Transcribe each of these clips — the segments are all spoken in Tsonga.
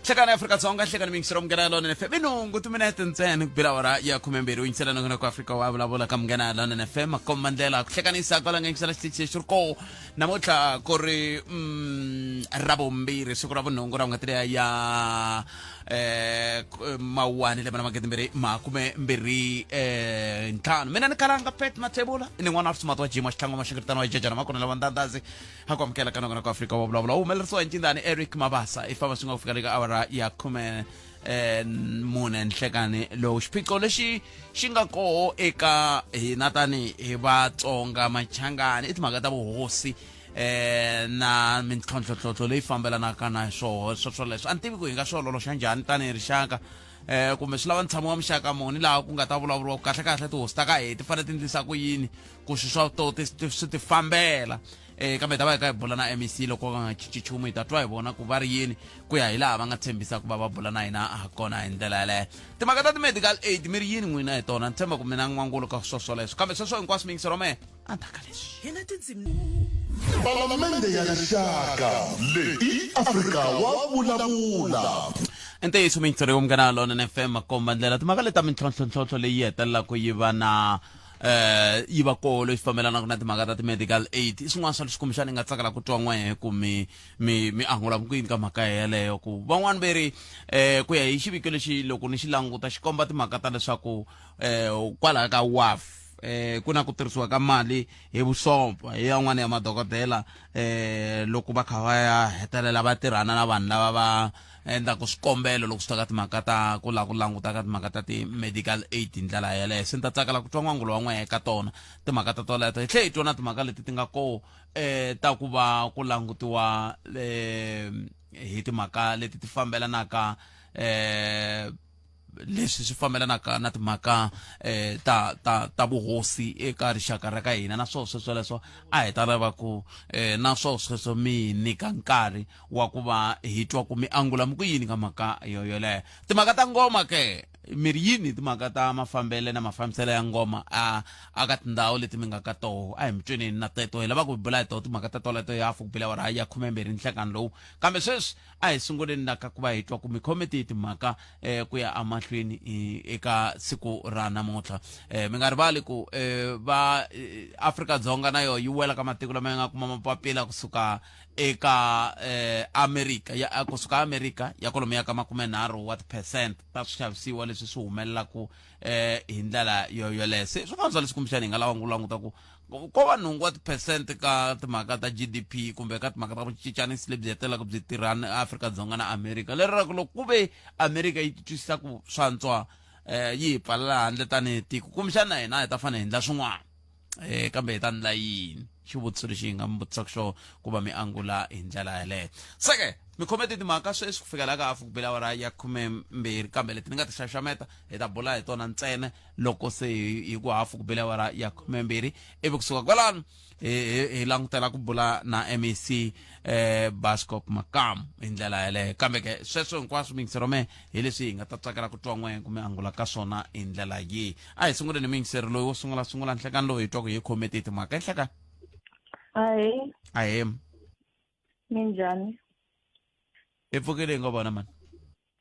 Hlekani Afrika-Dzonga, hlekani miyingiselo Munghana Lonene FM. I nhungu timinete ntsena ku bela awara ya khumembirhi u yingisela nongonoko wa Afrika wa vulavula ka Munghana Lonene FM. Makomba ndlela ku hlekanisa kwala nga yingisela xitichi lexi ri koo namuntlha ku ri ravumbirhi siku ra vunhungu ra n'hweti leya ya mawuwani lembe ra magidimbirhi makume mbirhi ntlhanu. Mina ni Kalanga Pet Mathebula ni n'wana wa Risumati wa Jima Xitlhangu wa Maxingiritano wa Jejana Makunela wa Ndandazi. Ha ku amukela ka nongonoko wa Afrika wa vulavula wu humelerisiwa hi ncindani Eric Mabasa i famba swi nga ku fika le ka awara ya khume mune nhlekani lowu. Xiphiqo lexi xi nga koho eka hina tani hi Vatsonga Machangani i timhaka ta vuhosi na mintlhontlhontlhontlho leyi fambelanaka na swoho sweswoleswo. A ni tivi ku hi nga swi ololoxa njhani tanihi rixaka kumbe swi lava ntshamo wa muxaka muni laha ku nga ta vulavuriwa ku kahle-kahle tihosi ta ka hina ti fanele ti endlisa ku yini ku swi swa to swi ti fambela. Kambe hi ta va hi kha hi bula na MEC loko va nga cinci nchumu, hi ta twa hi vona ku va ri yini ku ya hi laha va nga tshembisa ku va va bula na hina ha kona hi ndlela yaleyo. Timhaka ta ti-medical aid mi ri yini n'wina hi tona? Ni tshemba ku mi na n'wangulo ka swo swoleswo, kambe sweswo hinkwaswo miyingiselo wa mehe endzhaku ka leswi. Hi na tindzimi. Palamende ya Rixaka leyi i Afrika wa vulavula. I ntiyiso miyingiselo yo Munghana Lonene FM makomba ndlela timhaka leti ta mintlhontlhontlhontlho leyi hetelelaka yi va na yi va koho leswi fambelanaka na timhaka ta ti-medical aid i swin'wana swa leswi kumbexana ni nga tsakela ku twa n'wehe ku mi mi mi angula ku yini ka mhaka yeleyo ku van'wani ve ri ku ya hi xiviko lexi loko ni xi languta xi komba timhaka ta leswaku kwalaha ka WAF ku na ku tirhisiwa ka mali hi vusopfa hi yan'wana ya madokodela loko va kha va ya hetelela va tirhana na vanhu lava va endlaku swikombelo loko swi ta ka timhaka ta ku lava ku languta ka timhaka ta ti-medical aid hi ndlela yeleyo. Se ni ta tsakela ku twa n'wangulo wa n'wehe ka tona timhaka ta toleto, hi tlhe hi twa na timhaka leti ti nga koho ta ku va ku langutiwa hi timhaka leti ti fambelanaka leswi swi fambelanaka na timhaka ta ta ta vuhosi eka rixaka ra ka hina na swo sweswoleswo a hi ta lava ku na swo sweswo mi hi nyika nkarhi wa ku va hi twa ku mi angula mi ku yini ka mhaka yo yoleyo. Timhaka ta ngoma ke mi ri yini timhaka ta mafambele na mafambiselo ya ngoma a a ka tindhawu leti mi nga ka toho? A hi mi tweneni na teto, hi lava ku bula hi toho timhaka ta toleto ya hafu ku bile awara ya khumembirhi nhlekani lowu. Kambe sweswi a hi sunguleni la ka ku va hi twa ku mi khome tihi timhaka ku ya emahlweni eka siku ra namuntlha. Mi nga rivali ku va Afrika-Dzonga na yona yi wela ka matiko lama ya nga kuma mapapila kusuka eka Amerika ya kusuka Amerika ya kwalomuya ka makumenharhu wa tiphesente ta swixavisiwa leswi swi humelelaku hi ndlela yo yoleyo. Se swin'wana swa leswi kumbexana hi nga lava ku languta ku ko va nhungu wa tiphesente ka timhaka ta GDP kumbe ka timhaka ta vucincanisi lebyi hetelelaka byi tirhana Afrika-Dzonga na Amerika, lero ra ku loko ku ve Amerika yi twisisa ku swantswa yi hi pfalela handle tanihi tiko, kumbexana na hina hi ta fanele hi endla swin'wana kambe hi ta ndla yini? Xivutiso lexi hi nga mi vutisaka xona ku va mi angula hi ndlela yeleyo. Se ke mi khome ti timhaka sweswi ku fikela ka hafu ku bela awara ya khumembirhi, kambe leti ni nga ti xaxameta hi ta bula hi tona ntsena loko se hi ku hafu ku bele awara ya khumembirhi, ivi kusuka kwalano hi langutela ku bula na MEC Bascop Makamu hi ndlela yeleyo. Kambe ke sweswo hinkwaswo miyingisero me hi leswi hi nga ta tsakela ku twa n'we kumbe angula ka swona hi ndlela yihi. A hi sunguleni miyingisero loyi wo sungula sungula nhlekani lowu hi twaku hi khome tihi timhaka. Nhlekani. Ahee. Ahee. Minjhani? Hi pfukile hi ngo vona mani.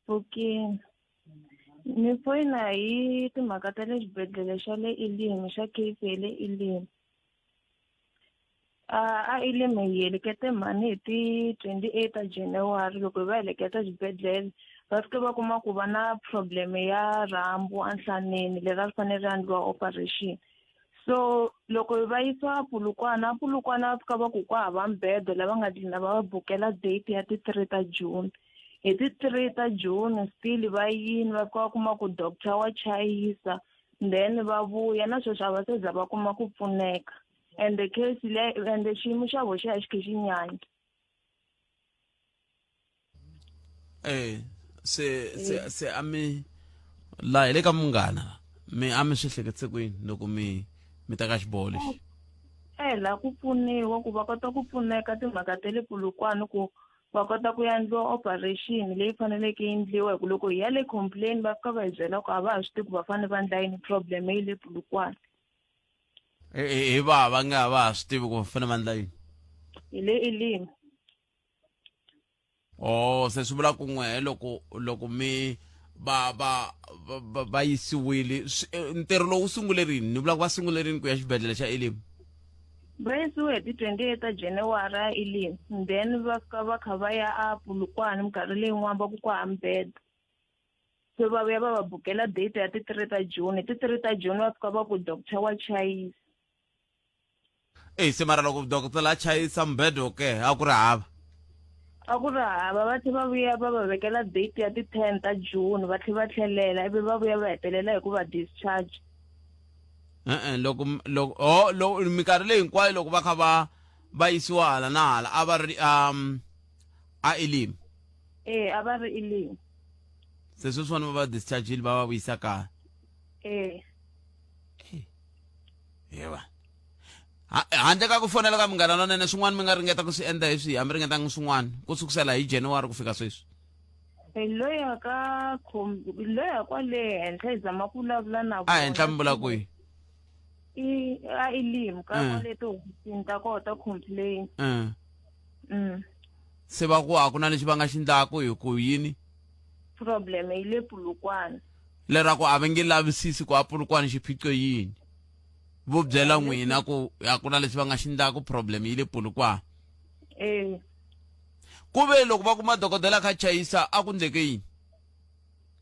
Pfukile. Ni foyina hi timhaka ta le xibedhlele xa le Elim xa case ya le Elim. A Elim hi helekete mhani hi ti 28 ta January loko hi va heleketa xibedhlele va fike va kuma ku va na problem ya rhambu enhlaneni leri a ri fanele ri endliwa operation. So loko hi va yisa Polokwane, a Polokwane va fika va ku ku hava mibedwa lava nga dlina va va bukela date ya ti 3 ta June. Hi ti 3 ta June still va yini va fika va kuma ku doctor wa chayisa, then va vuya na sweswi a va se za va kuma ku pfuneka. Ende case le ende xiyimo xa vo xi ya xi kha xi nyanya. Se se se a mi la hi le ka munghana mi a mi swi hleketise ku yini loko mi mi ta ka xiboho lexi? La ku pfuniwa ku va kota ku pfuneka timhaka ta le Polokwane ku va kota ku endliwa operation leyi faneleke yi endliwa, hi ku loko hi ya le complain va fika va hi byela ku a va ha swi tivi ku va fanele va endla yini, problem yi le Polokwane. Hi va va nga va ha swi tivi ku va fanele va endla yini? Hi le Elim. Oh, se swi vula ku n'we loko loko mi va va va va yisiwile ntirho lowu sungule rini ni vula ku va sungule rini ku ya xibedhlele xa Elim Va yisiwe hi ti 28 ta January a Elim then va fika va kha va ya a Polokwane minkarhi leyin'wana va ku ku hava mibedwa se va vuya va va bukela date ya ti 3 ta June hi ti 3 ta June va fika va ku doctor wa chayisa Eyi se mara loko dokodela a chayisa mubedwa ke a ku ri hava a ku ri hava va tlhe va vuya va va vekela date ya ti-10 ta June va tlhe va tlhelela ivi va vuya va hetelela hi ku va discharge e-e loko loko oh loko minkarhi leyi hinkwayo loko va kha va va yisiwa hala na hala a va ri a Elim ee a va ri Elim se sweswiwani va va discharge-ile va va vuyisa kaya ee yeva handle ka ku fonela ka munghana lonene swin'wana mi nga ringeta ku swi endla hi swihi a mi ringetanga swin'wana ku sukusela hi January ku fika sweswi hi loya ka loya kwale henhla hi zama ku vulavula na a henhla mi vula kwihi i a Elim ka kwale tihofisini ta kona ta complain Se va ku a ku na lexi va nga xi ndlaku hi ku yini problem yi le Polokwane leraku a va nge lavisisi ku a Polokwane xiphiqo yini vo byela n'wina ku a ku na lexi va nga xi ndlaku problem yi le Polokwane ee ku ve loko va kuma dokodela kha chayisa a ku ndleke yini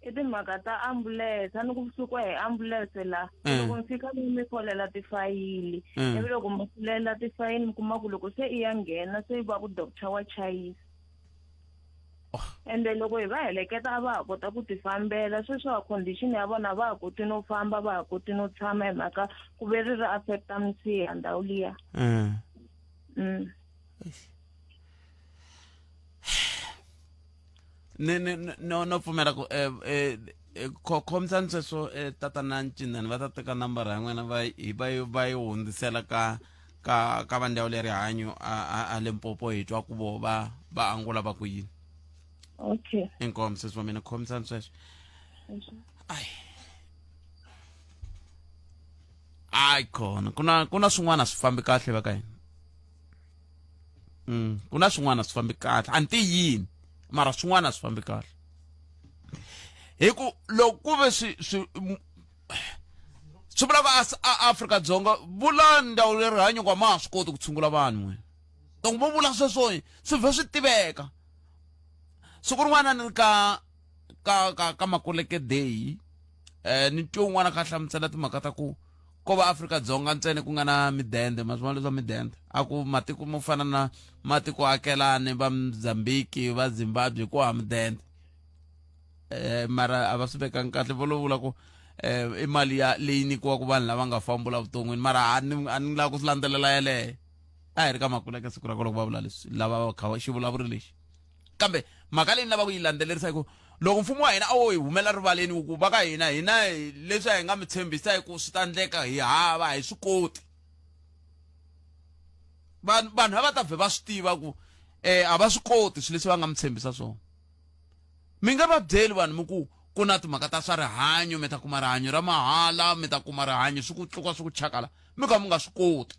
i timhaka ta ambulense a ni ku suka hi ambulense la loko mi fika mi mi folela tifayili ivi loko mi folela tifayili mi kuma ku loko se i ya nghena se va ku doctor wa chayisa Oh. Ende loko hi va heleketa a va ha kota ku tifambela sweswi wa condition ya vona va ha koti no famba va ha koti no tshama hi mhaka ku ve ri ri affecta misiha ndhawu liya Ni ni no no pfumela ku eh, eh, eh, khomisani sweswo eh, tatana Ncindani va ta teka nambara ya n'wina va yi va yi va yi hundzisela ka ka ka va ndzawulo ya rihanyo a a a Limpopo hi twa ku vo va va angula va ku yini Okay. Inkomu sesi wa mina khomisani sweswo ai ai khona ku na ku na swin'wana swi fambi kahle va ka hina ku na swin'wana swi fambi kahle a ni ti yini mara swin'wana swi fambi kahle hi ku loko ku ve swi swi swi vula ku Afrika-Dzonga vula ndzawulo ya rihanyo ku a ma ha swi koti ku tshungula vanhu n'we loko vo vula sweswo swi vhe swi tiveka siku rin'wana ni ri ka ka ka ka Makuleke Day ni twe un'wana kha hlamusela timhaka ta ku ko va Afrika-Dzonga ntsena ku nga na midende ma swi vona leswa midende a ku matiko mo fana na matiko akelani va Mozambique va Zimbabwe ku hava midende mara a va swi vekangi kahle vo lo vula ku i mali ya leyi nyikiwaka vanhu lava nga fambula vuton'wini mara a ni a ni lava ku swi landzelela yeleyo a hi ri ka Makuleke siku ra ko loko va vula leswi lava va kha xivulavuri lexi kambe mhaka leyi ni lavaka ku yi landzelerisa hi ku loko mfumo wa hina a wo hi humela rivaleni wu ku va ka hina hina leswi a hi nga mi tshembisa hi ku swi ta ndleka hi hava a hi swi koti vanhu vanhu a va ta vhe va swi tiva ku a va swi koti swilo leswi va nga mi tshembisa swona mi nga va byeli vanhu mi ku ku na timhaka ta swa rihanyo mi ta kuma rihanyo ra mahala mi ta kuma rihanyo swi ku tluka swi ku chakala mi ka mi nga swi koti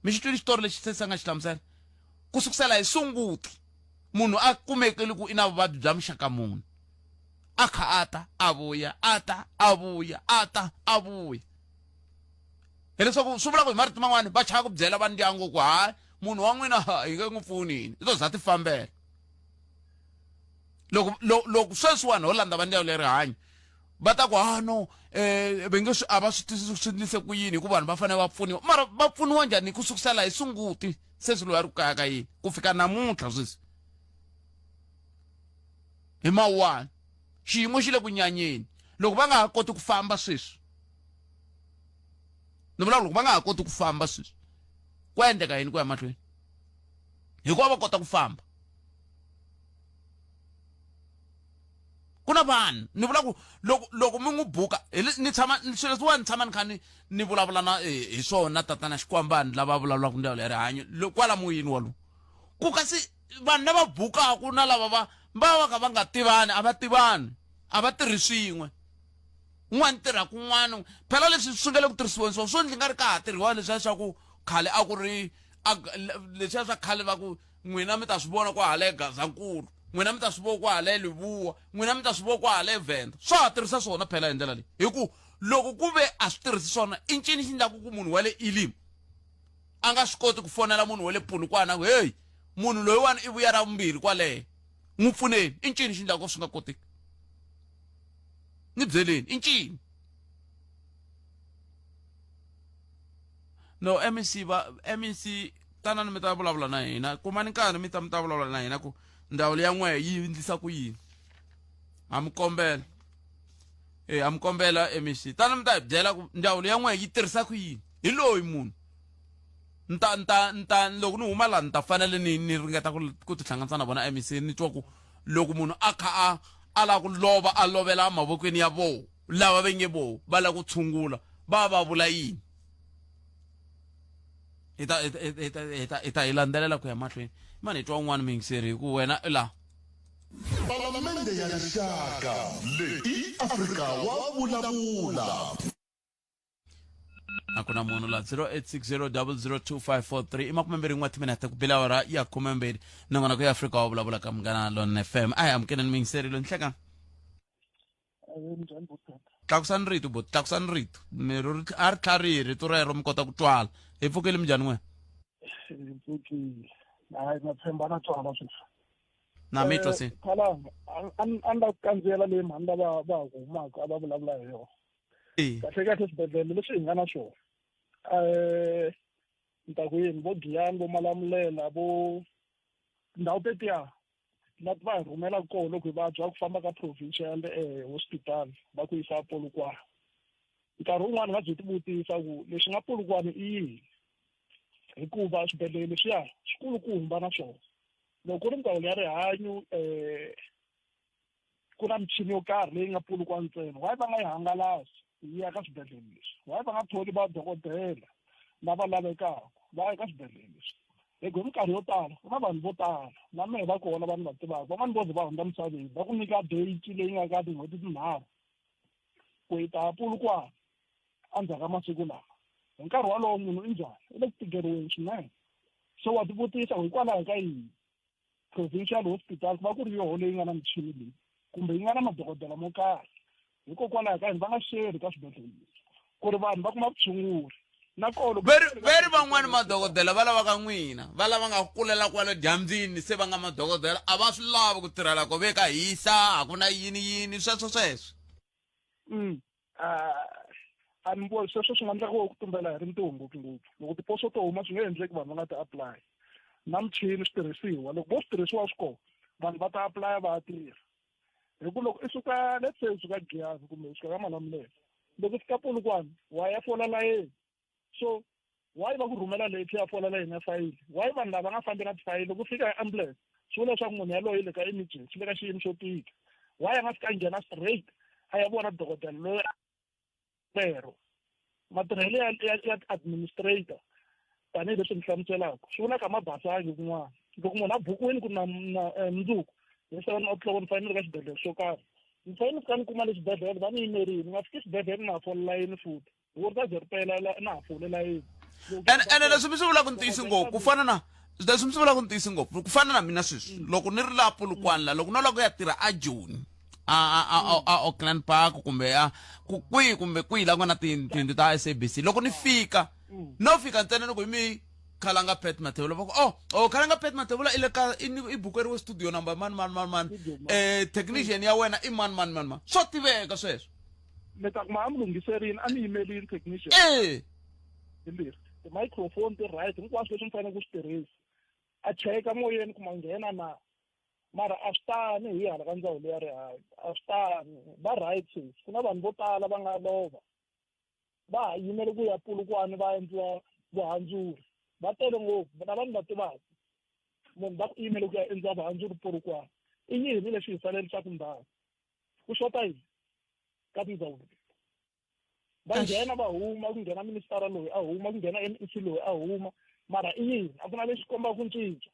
mi xi twile xitori lexi se nga xi hlamusela ku sukusela hi sunguti munhu a kumekile ku i na vuvabyi bya muxaka muni a kha a ta a vuya a ta a vuya a ta a vuya hileswaku swi vula ku hi marito man'wani va chava ku byela va ndyangu ku hayi munhu wa n'wina hi nge n'wi pfuni yini i to za ti fambela loko loko sweswiwani ho landza va ndyangu ya rihanyo va ta ku ha no va nge swi a va swi twisisi swi endlise ku yini hikuva vanhu va fanele va pfuniwa mara va pfuniwa njhani ku sukusela hi sunguti se swilo ya ri ku kaya ka yini ku fika namuntlha sweswi hi mawuwani xiyimo xi le ku nyanyeni loko va nga ha koti ku famba sweswi ni vula loko va nga ha koti ku famba sweswi ku endleka yini ku ya mahlweni hikuva va kota ku famba ku na vanhu ni vula ku loko loko mi n'wi buka ni tshama swilo leswiwani ni tshama ni kha ni ni vulavula na hi swona tatana Xikwambani lava vulavulaka ndzawulo ya rihanyo kwala moyeni walowo ku kasi vanhu lava bukaku na lava va va va ka va nga tivani a va tivani a va tirhi swin'we un'wana tirha kun'wana phela leswi swi nga le ku tirhisiweni swo swo ndli nga ri ka ha tirhiwa leswiya swa ku khale a ku ri leswiya swa khale va ku N'wina mi ta swi vona kwahale Gazankulu, n'wina mi ta swi vona kwahale Lebowa, n'wina mi ta swi vona kwahale Venda. Swa ha tirhisa swona phela hi ndlela leyi, hi ku loko ku ve a swi tirhisi swona, i ncini xi endlaku ku munhu wa le Elim a nga swi koti ku fonela munhu wa le Polokwane a ku, heyi, munhu loyiwani i vuya ra vumbirhi kwaleyo, n'wi pfuneni? I ncini xi endlaku swi nga koteki? Ni byeleni, i ncini? No, MEC va MEC, tanani mi ta vulavula na hina, kumani nkarhi mi ta mi ta vulavula na hina ku ndzawulo ya n'wehe yi endlisa ku yini. Ha mi kombela, e ha mi kombela MEC, tani mi ta hi byela ku ndzawulo ya n'wehe yi tirhisa ku yini hi loyi munhu. Ni ta ni ta ni ta loko ni huma laha ni ta fanele ni ni ringeta ku ku tihlanganisa na vona MEC, ni twa ku loko munhu a kha a a lava ku lova, a lovela emavokweni ya voho lava va nge voho va lava ku tshungula, va va vula yini. Hi ta hi ta hi ta hi ta hi ta hi landzelela ku ya mahlweni. Mani hi twa un'wana muyingiseri, hi ku wena i laha. Palamende ya Rixaka leyi i Afrika wa vulavula. A ku na munhu la. 0860002543 i 21 timinete ku bela awara ya 12, nongonoko ya Afrika wa vulavula ka Munghana Lon FM. A hi amukeleni muyingiseri loyi. Nhlekani. Tlakusani rito boti, tlakusani rito miro a ri tlharihi rito rero mi kota ku twala. Hi pfukile, minjhani n'wina? Hi pfukile, hayi na tshemba na twala sweswi. Na mi twa se. Khalanga, a ni la ku kandziyela leyi mhani lava va ha ku humaka a va vulavula hi yona. Kahle kahle swibedhlele leswi hi nga na swona, ni ta ku yini, vo Giyani, vo Malamulele, vo tindhawu tetiya lati va hi rhumelaka kona loko hi vabya ku famba ka provincial hospital va ku yisa Polokwane. Nkarhi wun'wani nga byi ti vutisa ku lexi nga Polokwane i yini, hikuva swibedhlele leswiya swikulukumba na swona loko ku ri ndzawulo ya rihanyo ku na michini yo karhi leyi nga Polokwane ntsena, why va nga yi hangalasi yi ya ka swibedhlele leswi? Why va nga tholi vadokodela lava lavekaka va ya ka swibedhlele leswi? Hi ku hi minkarhi yo tala ku na vanhu vo tala na mehe va kona vanhu va tivaka van'wani vo ze va hundza misaveni, va ku nyika date leyi nga ka tin'hweti tinharhu ku yi ta Polokwane endzhaku ka masiku lawa. Hi nkarhi wolowo munhu i njhani? I le ku tikeriweni swinene. So wa tivutisa ku hikwalaho ka yini provincial hospital ku va ku ri yoho leyi nga na michini leyi kumbe yi nga na madokodela mo karhi, hikokwalaho ka yini va nga xeri ka swibedhlele leswi ku ri vanhu va kuma vutshunguri? Na kona veri veri van'wani madokodela va lavaka n'wina va lava nga kulela kwale dyambyini, se va nga madokodela a va swi lavi ku tirhela ko ve ka hisa, a ku na yini yini sweswo sweswo. A ni voni sweswo swi nga endleka ku tumbela hi rintiho ngopfungopfu. Loko tiposo to huma swi nge endleki vanhu va nga ti apply na michini switirhisiwa. Loko vo switirhisiwa swi kona, vanhu va ta apply va ya tirha. Hi ku loko i suka, let's say u suka Giyani kumbe u suka ka Malamulele, loko u fika Polokwane wa ya fola layeni. So why va ku rhumela leyi ya fola layeni ya fayili? Why vanhu lava nga fambi na tifayili? Loko u fika hi ambulance swi vula leswaku munhu yaloye le ka emergency, le ka xiyimo xo tika. Why a nga fika a nghena straight a ya vona dokodela loyi lero? Matirhelo ya ya ya administrator tanihileswi ni hlamuselaka swi vula ka ma basangi kun'wana. Loko munhu a bukiwini ku na na mundzuku hi 7 o'clock ni fanele ka xibedhlele xo karhi, ni fanele ni fika ni kuma le xibedhlele va ni yimerile, ni nga fiki xibedhlele na ha fola layeni futhi. Loko ri ta ze ri pela na ha fole layeni. Ene leswi mi swi vulaka ntiyiso ngopfu, ku fana na leswi mi swi vulaka ntiyiso ngopfu, ku fana na mina sweswi loko ni ri laha Polokwane la, loko no lava ku ya tirha a Joni, a Auckland Park kumbe a kwihi kumbe kwihi la ku nga na tiyindlu ta SABC, loko ni fika no fika ntsena ni ku hi mi Khalanga Pat Mathebula, va ku oh oh Khalanga Pat Mathebula i le ka i bukeriwe studio number mani mani mani mani, technician ya wena i mani mani mani mani, swo tiveka sweswo. Mi ta kuma a mi lunghiserini, a mi yimelini technician. Hi leri ti-microphone ti-right hinkwaswo leswi mi faneleke ku swi tirhisa, a cheka moyeni ku ma nghena na. Mara a swi tani hi hala ka ndzawulo ya rihanyo, a swi tani. Va right sweswi, ku na vanhu vo tala va nga lova va ha yimele ku ya Polokwane va endliwa vuhandzuri, va tele ngopfu na vanhu va tivaka munhu va ku yimele ku ya endliwa vuhandzuri Polokwane. I yini lexi hi salelisaka ndhawu? Ku xota yini ka tindzawulo leti? Va nghena va huma, ku nghena ministara loyi a huma, ku nghena MEC loyi a huma, mara i yini? A ku na lexi kombaka ku cinca.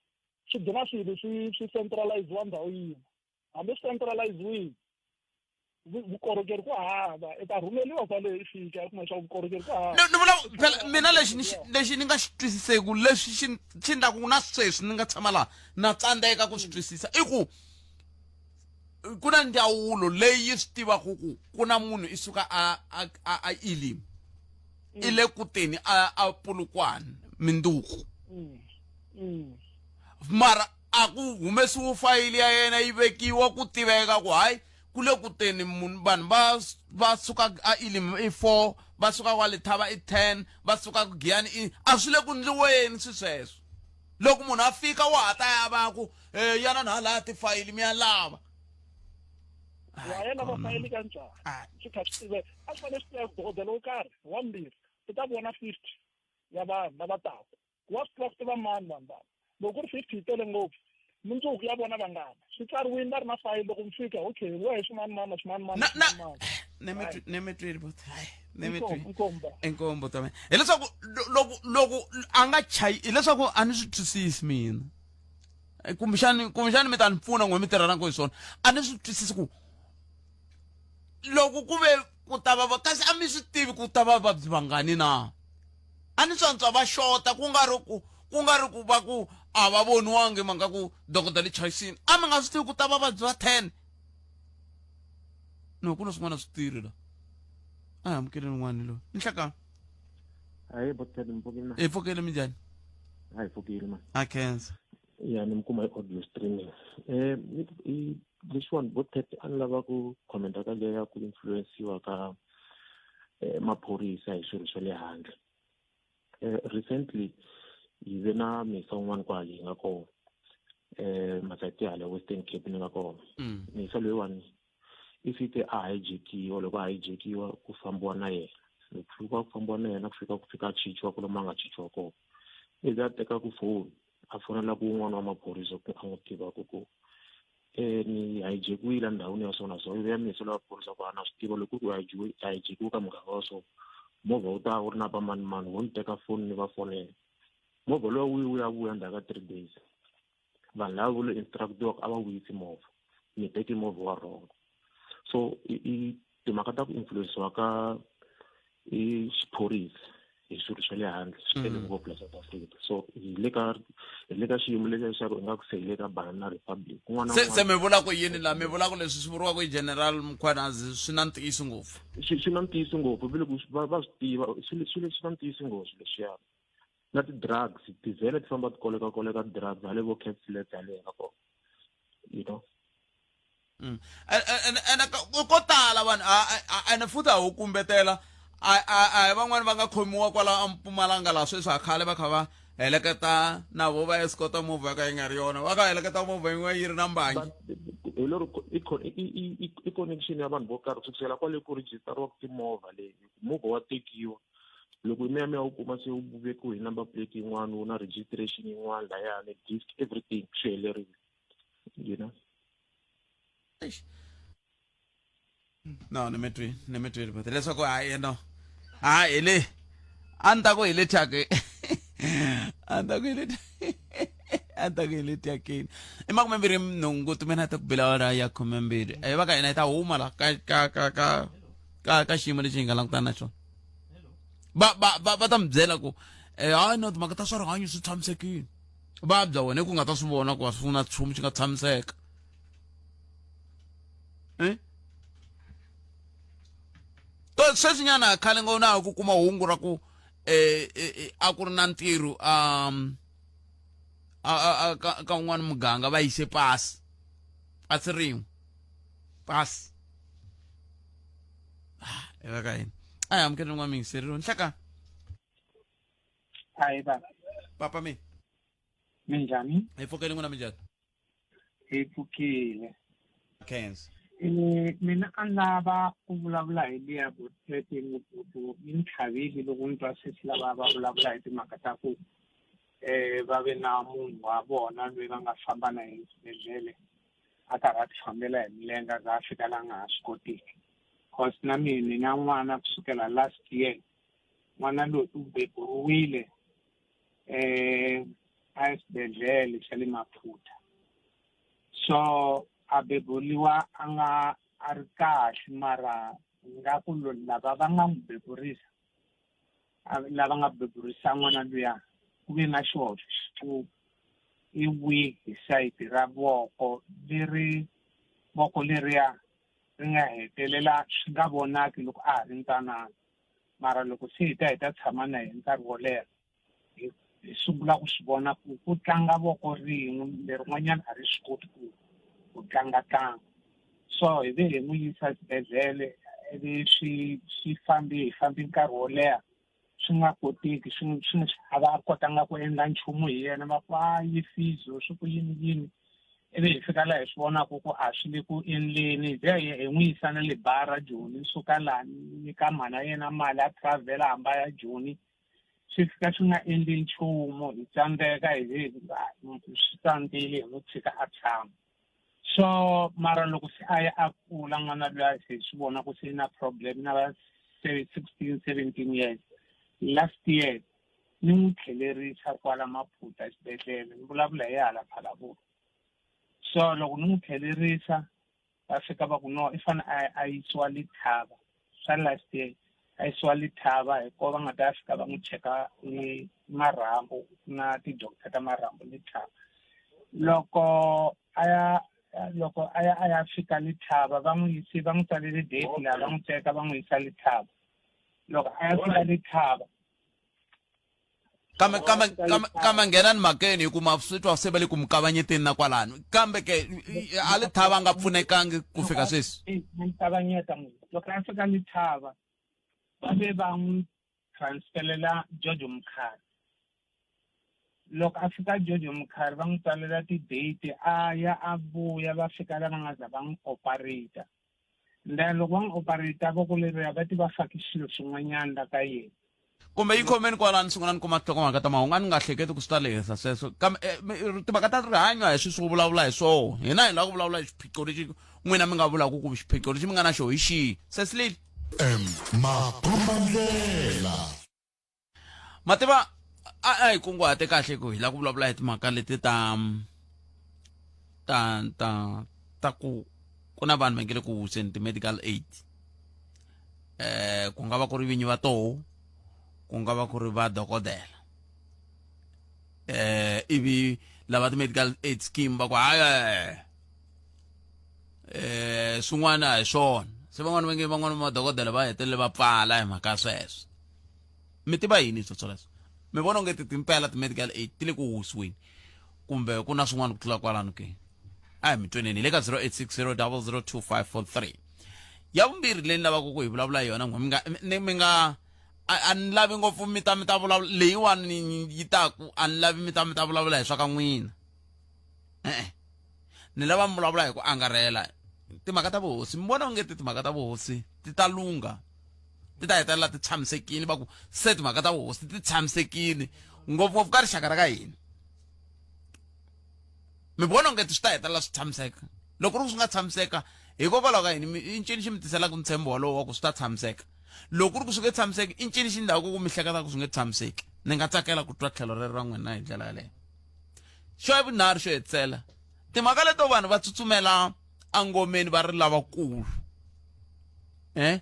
Swi gina swilo swi swi centraliziwa ndhawu yin'we, hambi swi centraliziwile. Vukorhokeri ku hava, i ta rhumeliwa kwale i fika i kuma leswaku vukorhokeri ku hava. Ni vula phela mina lexi ni xi lexi ni nga xi twisiseku, leswi xi xi endlaku na sweswi ni nga tshama laha na tsandzeka ku swi twisisa, i ku ku na ndzawulo leyi yi swi tivaka ku ku na munhu i suka a a a a Elim, i le ku teni a a Polokwane minduku, mara a ku humesiwi fayili ya yena yi vekiwa ku tiveka ku hayi, ku le ku teni munhu. Vanhu va va suka a Elim i 4, va suka kwa Lethaba i 10, va suka ku Giyani i a swi le ku ndliweni swi sweswo. Loko munhu a fika wa ha ta ya va ku yana hala tifayili mi ya lava. Wa ya lava fayili ka njhani swi kha swi tiveka? A swi fanele swi tiveka ku dokodela wo karhi wa mbirhi u ta vona 50 ya vanhu lava taku. Wa swi tiva ku tiva mani vanhu lava. Loko ku ri 50 yi tele ngopfu, mundzuku ya vona vangani swi tsariwini, va ri na fayili. Loko mi fika, okay, wehe swimanimani na swimanimani na swimanimani. Nemetweli bot, hayi, nemetweli. Inkombo. Inkombo ta mina hileswaku loko a nga chayi, hileswaku a ni swi twisisi mina. Kumbexani mi ta ni pfuna n'we mi tirhanaka hi swona. A ni swi twisisi ku loko ku ve ku ta va, kasi a mi swi tivi ku ta va vabyi vangani na? A ni swantswa va xota, ku nga ri ku va ku a va voniwangi mhaka ku dokodela chayisini, a mi nga swi tivi ku ta va vabyi va 10. No, ku na swin'wana swi tirhi la. A hi amukeleni n'wana loyi. Nhlekani. Hayi botele, mpfukile na? Hi pfukile, minjhani? Hayi, pfukile ma. A khensa. Ya, ni mi kuma hi audio streaming. I lexiwani botet, a ni lava ku commenta ka leya ya ku influensiwa ka maphorisa hi swilo swa le handle. Recently hi ve na misa un'wana kwale hi nga kona, masayiti hala Western Cape ni nga kona. Misa loyiwani i fike a hijackiwa. Loko a hijackiwa, ku fambiwa na yena. Loko fika ku fambiwa na yena, ku fika a chichiwa ku lomu a nga chichiwa kona, ivi a teka ku foni a fonela ku un'wana wa maphorisa ku a n'wi tivaka ku ni hijackiwile endhawini ya so na so. Ivi ya misa lowa phorisa ku a na swi tiva loko ku hijackiwe ka muganga wa so, movha wu ta wu ri na va mani mani, wo ni teka foni ni va fonela. Movha lowu wu ya vuya ndzhaku ka 3 days. Vanhu lava vo lo instructiwa ku a va vuyisi movha, mi teke movha wa wrong. So i timhaka ta ku influensiwa ka i xiphorisa hi swilo swa le handle swi tele ngopfu la South Africa. So hi le ka xiyimo lexi xa ku ingaku se hi le ka banana republic kun'wana. Se mi vula ku yini la? Mi vula ku leswi swi vuriwaka hi General Mkhwanazi swi na ntiyiso ngopfu? Swi na ntiyiso ngopfu vile ku va swi tiva swilo swi na ntiyiso ngopfu leswiyani. Na ti-drugs tivhele ti famba ti koleka koleka drugs hale vo Cape Flats hale hi nga kona. Ene ko tala vanhu ene futhi a wu kumbetela a hi van'wani va nga khomiwa kwala a Mpumalanga laha sweswi a khale va kha va heleketa na vo va escota movha yo ka yi nga ri yona, va kha heleketa movha yin'wana yi ri na mbangi. Hi lero i connection ya vanhu vo karhi kusukela kwale ku rejistariwaka timovha leyi. Movha wa tekiwa, loko mi ya mi ya wu kuma se wu vekiwe hi number plate yin'wana, wu na registration yin'wana layani, disc, everything swi helerile. No, ni mi twile but leswaku hayi, no, hayi, hi le a ni ta ku hi le thyake, a ni ta ku hi le thyakeni. I 28 timinete ku bela awara ya 12. Hi va ka hina hi ta huma la ka xiyimo lexi hi nga langutana na xona. Va ta mi byela ku hayi no, timhaka ta swa rihanyo swi tshamisekile. Vabya wena ku nga ta swi vona ku a swi na nchumu xi nga tshamiseka. To sweswinyana khale ngo na ku kuma hungu ra ku a ku ri na ntirho a ka un'wana muganga, va yise pasi rin'we, pasi eka ka yini. A hi amukele n'wana muyingiseri nhleka. Hayi baba. Papa mi. Minjhani? Hi pfukele, n'wina minjhani? Hi pfukile. Khensa. Mina a ni lava ku vulavula hi liya vutete ngopfungopfu. Yi ni tlhavile loko ni twa sesi lava va vulavula hi timhaka ta ku va ve na munhu wa vona loyi va nga famba na yena exibedhlele, a karhi a ti fambela hi milenge, a za a fika la nga ha swi kotiki. Cause na mina ni na n'wana kusukela last year. N'wana loyi u beburiwile a exibedhlele xa le Maphutha, so a beburiwa a nga a ri kahle mara nga ku lava va nga n'wi beburisa lava nga beburisa n'wana luya ku ve na xihoxo ku i weak hi sayiti ra voko leri voko leriya ri nga hetelela swi nga vonaki loko a ha ri ntsanana mara loko se hi ta hi ta tshama na yena nkarhi wo leha hi hi sungula ku swi vona ku ku tlanga voko rin'we lerin'wanyana a ri swi koti ku ku tlanga tlanga so hi ve hi n'wi yisa exibedhlele ivi swi swi fambi hi fambi nkarhi wo leha swi nga koteki swi swi a va kotanga ku endla nchumu hi yena va ku a yi physio swi ku yini yini ivi hi fika laha hi swi vonaka ku a swi le ku endleni hi ze hi n'wi yisa na le bara joni suka lani nyika mhana yena mali a travel a hamba ya joni swi fika swi nga endli nchumu hi tsandzeka hi ze swi tsandzile hi n'wi tshika a tshama so mara loko se a ya a kula n'wana luya se swi vona ku se na problem na va 16 17 years last year ni n'wi tlhelerisa kwala Maphutha exibedhlele ni vulavula hi hala Phalaborwa so loko ni n'wi tlhelerisa va fika va ku no i fane a a yisiwa Lethaba swa last year a yisiwa Lethaba hi ko va nga ta fika va n'wi cheka ni marhambu na ti-doctor ta marhambu Lethaba loko a ya loko a ya a ya fika Lethaba va n'wi yisi va n'wi tsalele date laha va n'wi teka va n'wi yisa Lethaba loko a ya fika Lethaba kambe kambe kambe kambe nghena ni mhakeni hi kuma swi twa se va le ku mi kavanyeteni na kwalano kambe ke a li thava nga pfunekangi ku fika sweswi mi kavanyeta loko a fika Lethaba va ve va n'wi transferela George Mukhari loko a fika George Mukhari va n'wi tsalela ti-date a ya a vuya va fika la va nga za va n'wi operate then loko va n'wi operate voko leriya va ti va fake swilo swin'wanyana la ka yena kumbe yi khomeni kwalano sungula ni kuma tinhlokomhaka ta mahungu a ni nga hleketi ku swi ta lehisa sweswo kambe eh, timhaka ta rihanyo a hi swi swo vulavula hi swoho hina hi lava ku vulavula hi xiphiqo lexi n'wina mi nga vulaka ku xiphiqo lexi mi nga na xo hi xihi sesilile M makombandlela mativa a a hi kunguhate kahle ku hi lava ku vulavula hi timhaka leti ta ta ta ta ku ku na vanhu va nge le ku wiseni ti-medical aid eh ku nga va ku ri vinyi va toho ku nga va ku ri va dokodela eh ivi lava ti-medical aid scheme va ku hayi eh swin'wana hi swona se van'wana va nge van'wana va madokodela va hetelele va pfala hi mhaka sweswo mi tiva yini sweswo swoleswo mi vona onge ti timpela ti-medical aid ti le ku wisiweni kumbe ku na swin'wana ku tlula kwalano ke a hi mi tweneni hi le ka 0860 002543 ya vumbirhi leyi ni lavaka ku hi vulavula hi yona n'we mi nga mi nga a ni lavi ngopfu mi ta mi ta vulavula leyiwani yi taku a ni lavi mi ta mi ta vulavula hi swa ka n'wina e-e ni lava mi vulavula hi ku angarhela timhaka ta vuhosi mi vona onge ti timhaka ta vuhosi ti ta lungha ti ta hetelela ti tshamisekile va ku se timhaka ta vuhosi ti tshamisekile ngopfungopfu ka rixaka ra ka hina mi vona onge swi ta hetelela swi tshamiseka loko ri ku swi nga tshamiseka hikokwalaho ka yini i ncini xi mi tiselaka ntshembo wolowo wa ku swi ta tshamiseka loko ku ri ku swi nge tshamiseki i ncini xi ndhawu ku mi hleketa ku swi nge tshamiseki ni nga tsakela ku twa tlhelo rero ra n'wina hi ndlela yaleyo xo ya vunharhu xo hetisela timhaka leto vanhu va tsutsumela engomeni va ri lavakulu eh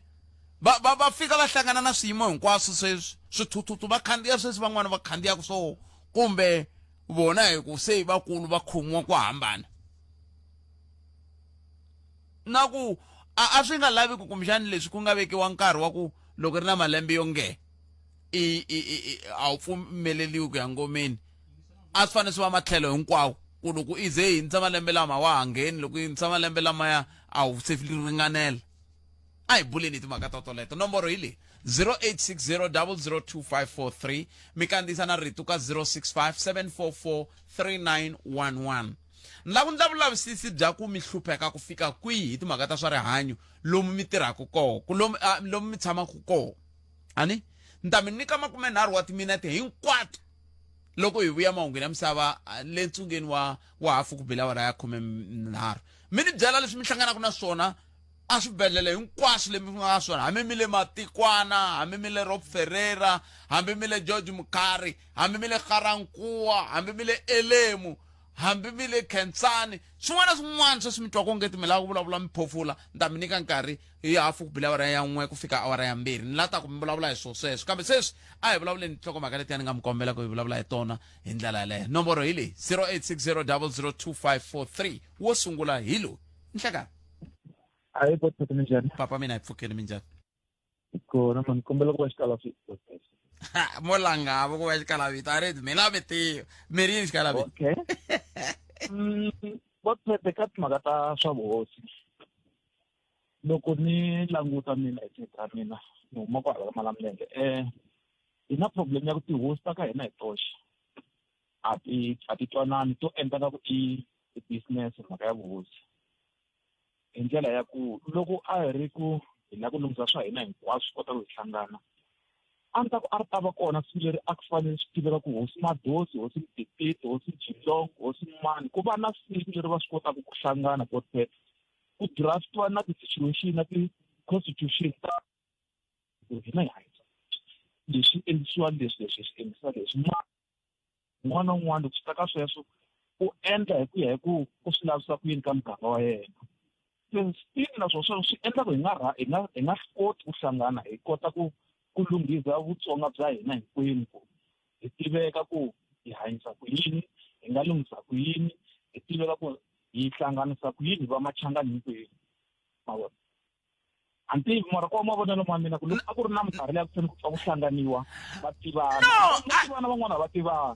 va va va fika va hlangana na swiyimo hinkwaswo sweswi swithuthuthu va khandziya sweswi van'wana va khandziyaka swo kumbe vona hi ku se vakulu va khomiwa ku hambana na ku a a swi nga lavi ku kumbexani leswi ku nga vekiwa nkarhi wa ku loko ri na malembe yo nge i i i a wu pfumeleliwi ku ya ngomeni a swi fanele swi va matlhelo hinkwawo ku loko i ze hindza malembe lama wa ha ngheni loko hindza malembe lamaya a wu se ringanela a hi buleni hi timhaka to toleto nomboro hi leyi 0860002543 mi kandziyisa na rito ka 065 744 3911 ni lava ku ndla vulavisisi bya ku mi hlupheka ku fika kwihi hi timhaka ta swa rihanyo lomu mi tirhaka koho ku lomu lomu mi tshamaka koho ani ni ta mi nyika makumenharhu wa timinete hinkwato loko hi vuya mahungwini ya misava le ntsungeni wa wa hafu ku bela awara ya 13 mi ni byela leswi mi hlanganaka na swona a swibedhlele hinkwaswo leswi mi nga swona hambi mi le matikwana hambi mi le rob ferreira hambi mi le george mukari hambi mi le garankuwa hambi mi le elemu Hambi mi le Khensani, swin'wana na swin'wana sweswi mi twaka onge ti mi lava ku vulavula mi phofula, ni ta mi nyika nkarhi hi hafu ku bile awara ya n'we ku fika awara ya mbirhi. Ni la ta ku mi vulavula hi swo sweswo. Kambe sweswi a hi vulavuleni tinhlokomhaka letiya ni nga mi kombela ku hi vulavula hi tona hi ndlela yaleyo. Nomboro hi leyi, 0860002543. Wo sungula hi loyi. Nhlekani. Hayi botete, minjhani? Papa mina, hi pfukile, minjhani? Kona mani, kombela ku va xikalavito. Mo langava ku va xikalavito a ri mina mi tiva mi ri yini xikalavito? Okay. Botete, ka timhaka ta swa vuhosi, loko ni languta mina hi side ra mina, ni huma kwahala ka Malamulele, hi na problem ya ku tihosi ta ka hina hi toxe a ti twanani, to endla nga ku i business mhaka ya vuhosi, hi ndlela ya ku loko a hi ri ku hi lava ku lunghisa swa hina hinkwaswo swi kota ku hi hlangana, a ni ta ku a ri ta va kona siku leri a ku fanele swi tiveka ku hosi Madosi, hosi Mdipiti, hosi Jilong, hosi mani, ku va na siku leri va swi kotaka ku hlangana botpet, ku draftiwa na ti-situation na ti-constitution ta ku hina hi hanyisa leswi, endlisiwa leswi, leswi swi endlisiwa leswi. Un'wana na un'wana loko swi ta ka sweswo u endla hi ku ya hi ku u swi lavisa ku yini ka muganga wa yena. Still na swona swi endla ku hi nga swi koti ku hlangana hi kota ku lunghisa Vutsonga bya hina hinkwenu, ku hi tiveka ku hi hanyisa ku yini, hi nga lunghisa ku yini, hi tiveka ku hi hlanganisa ku yini, hi va Machangani hinkwenu, ma vona. A ni tivi mara ko mavonelo ma mina ku loko a ku ri na minkarhi leyi a ku fanele ku pfa ku hlanganiwa, va tivana. No, va tivana, van'wana va tivana.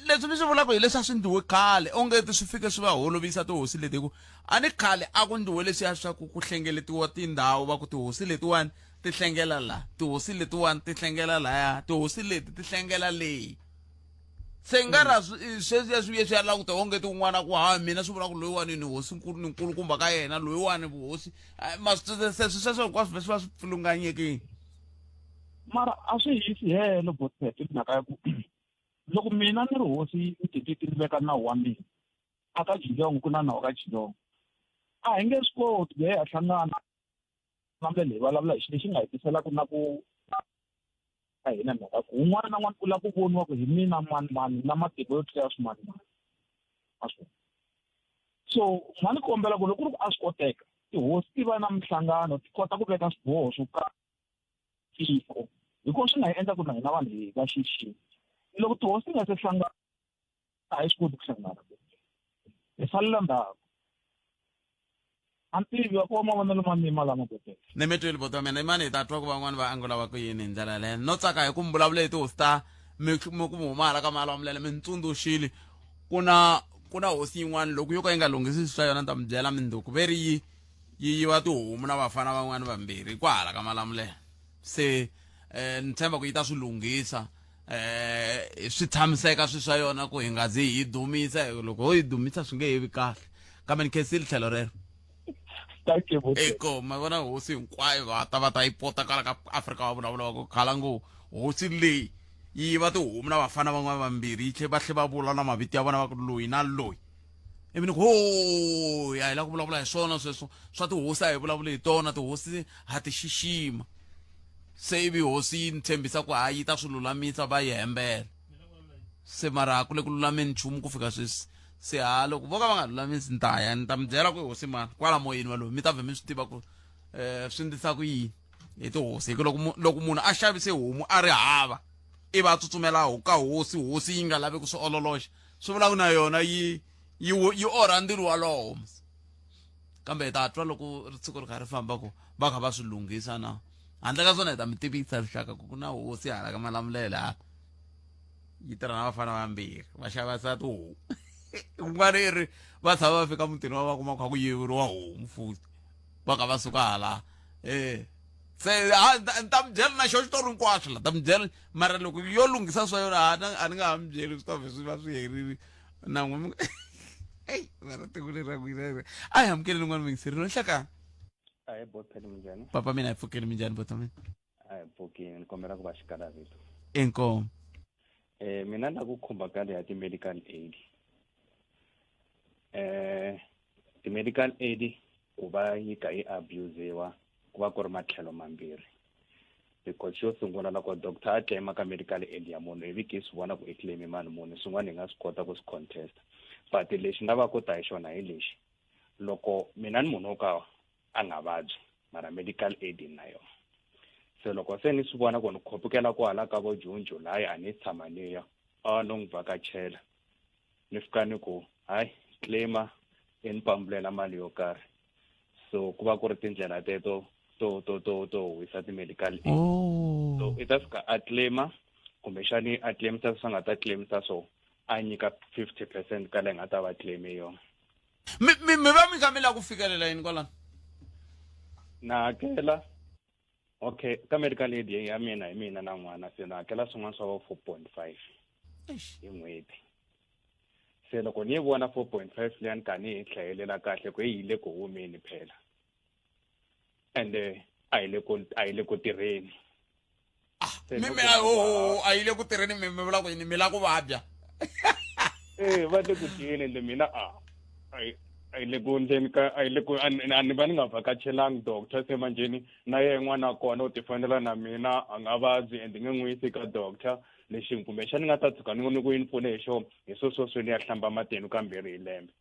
Leswi mi swi vulaka hi leswi a swi ndliwe khale, onge ti swi fike swi va holovisa tihosi leti, hi ku a ni khale a ku ndliwe leswiya swa ku ku hlengeletiwa tindhawu, va ku tihosi letiwani ti hlengela la, tihosi letiwani ti hlengela laya, tihosi leti ti hlengela leyi. Se nga ra sweswiya swi vuye swi ya languta onge ti un'wana ku ha mina swi vula ku loyiwani ni hosi nkulu, ni nkulukumba ka yena loyiwani vuhosi. Ma swi se sweswo hinkwaswo swi va swi pfilunganyekile. Mara a swi hisi helo botpet, hi mhaka ya ku loko mina ni ri hosi Mtititi, ni veka nawu wa mina, a ka Jilongo ku na nawu ka Jilongo, a hi nge swi koti ku ya hi hlangana Malamulele hi vulavula hi xilo lexi nga hi tiselaka na ku ka hina, mhaka ku un'wana na un'wana u lava ku voniwa ku hi mina mani mani na matimba yo tlula swimani mani, ma swi vona. So ma ni kombela ku loko ku ri ku a swi koteka tihosi ti va na minhlangano, ti kota ku veka swiboho swo karhi tiko, hikuva swi nga hi endla ku na hina vanhu hi va xixima. Loko tihosi ti nga se hlangana, a hi swi koti ku hlangana, hi salela ndzhaku. A ni tivi va ku mavonelo ma mina lama koteka. Ni mi twile buti wa mina imani, hi ta twa ku van'wani va angula va ku yini hi ndlela yaleyo. No tsaka hi ku mi vulavule hi tihosi ta mi ku mi huma hala ka Malamulele, mi ni tsundzuxile ku na hosi yin'wana loko yo ka yi nga lunghisi swa yona, ni ta mi byela mindzuku ve ri yi yiva tihomu na vafana van'wani vambirhi kwahala ka Malamulele. Se ni tshemba ku yi ta swi lunghisa, swi tshamiseka swi swa yona, ku hi nga zi hi yi dumisa, loko ho yi dumisa swi nge he vi kahle. Kambe ni khensile tlhelo rero. Thank you, buti. Eko ma vona hosi hinkwayo va ta va ta yi pota kwala ka Afrika, va vulavula va ku khala ngo hosi leyi yi yiva tihomu na vafana van'wana vambirhi, yi tlhe va tlhe va vula na mavito ya vona, va ku loyi na loyi, ivi ni ku ho ya hi lava ku vulavula hi swona sweswo swa tihosi, a hi vulavuli hi tona tihosi, ha ti xixima. Se ivi hosi yi ni tshembisa ku hayi yi ta swi lulamisa, va yi hembela se, mara a ku le ku lulameni nchumu ku fika sweswi. Se ha loko vo ka va nga lulamisi, ni ta ya ni ta mi byela ku i hosi mani kwala moyeni walowu, mi ta vhe mi swi tiva ku swi ndlisa ku yini hi tihosi, hi ku loko munhu a xavise homu a ri hava, ivi a tsutsumela ka hosi, hosi yi nga lavi ku swi ololoxa, swi vula ku na yona yi orha ndzilo walowo. Kambe hi ta twa loko siku ri kha ri famba ku va kha va swi lunghisa na handle ka swona, hi ta mi tivisa rixaka ku ku na hosi hala ka Malamulele hala yi tirha na vafana vambirhi va xavisa tihomu. Kun'wana i ri va tshama va fika mutini wa va kuma kha ku yiveriwa homu futhi, va kha va suka hala. Se ni ta mi byela na xo xitori hinkwaswo la ta mi byela, mara loko yo lunghisa swa yona a ni nga ha mi byeli, swi ta vhe swi va swi herile na n'we. Eyi mara tiko leri ra n'wina a hi amukeleni n'wana muyingiseri no nhlekani. Ahee botphele, minjhani? Papa mina, hi pfukile, minjhani bota mina? A hi pfukile, ni kombela ku va xikalavito. Inkomu. Mina ni la ku khumba ka leya ti-medical aid. Ti-medical aid ku va yi ka yi abusiwa ku va ku ri matlhelo mambirhi, because xo sungula loko doctor a claima ka medical aid ya munhu, ivi ki swi vona ku i claim mali muni, swin'wana hi nga swi kota ku swi contest. But lexi ni lavaka ku ta hi xona hi lexi, loko mina ni munhu wo ka a nga vabyi mara medical aid ni na yona. Se loko se ni swi vona ku ni khupukela kwala ka vo June, July a ni tshama ni ya, a no n'wi vhakachela ni fika ni ku hayi claima i ni pambulela mali yo karhi. So ku va ku ri tindlela teto to to to to wisa ti-medical aid. So i ta fika a claima, kumbexani a claimisa leswi a nga ta claimisa so a nyika 50% ka leyi nga ta va claim yona. Mi mi mi va mi kha mi lava ku fikelela yini kwalano? Na hakela, okay, ka medical aid ya mina hi mina na n'wana, se na hakela swin'wana swa vo 4.5 hi n'hweti. Se loko ni yi vona 4.5 liya ni ka ni yi hlayelela kahle ku yi le ku humeni phela, ende a yi le ku a yi le ku tirheni. Se Mi loko mi ni ku, a yi le ku tirheni, mi mi vula ku yini, mi lava ku vabya? Eh, va le ku dyeni, ende mina a a yi le ku ndleni ka a yi le ku a ni va ni nga vhakachelangi doctor. Se manjheni na yena n'wana wa kona u ti fanela na mina, a nga vabyi ende nge n'wi yisi ka doctor. Lexi kumbexani ni nga ta tshuka ni ni ku yi ni pfune hi xona hi sweswo ni ya hlamba matinu kambirhi hi lembe,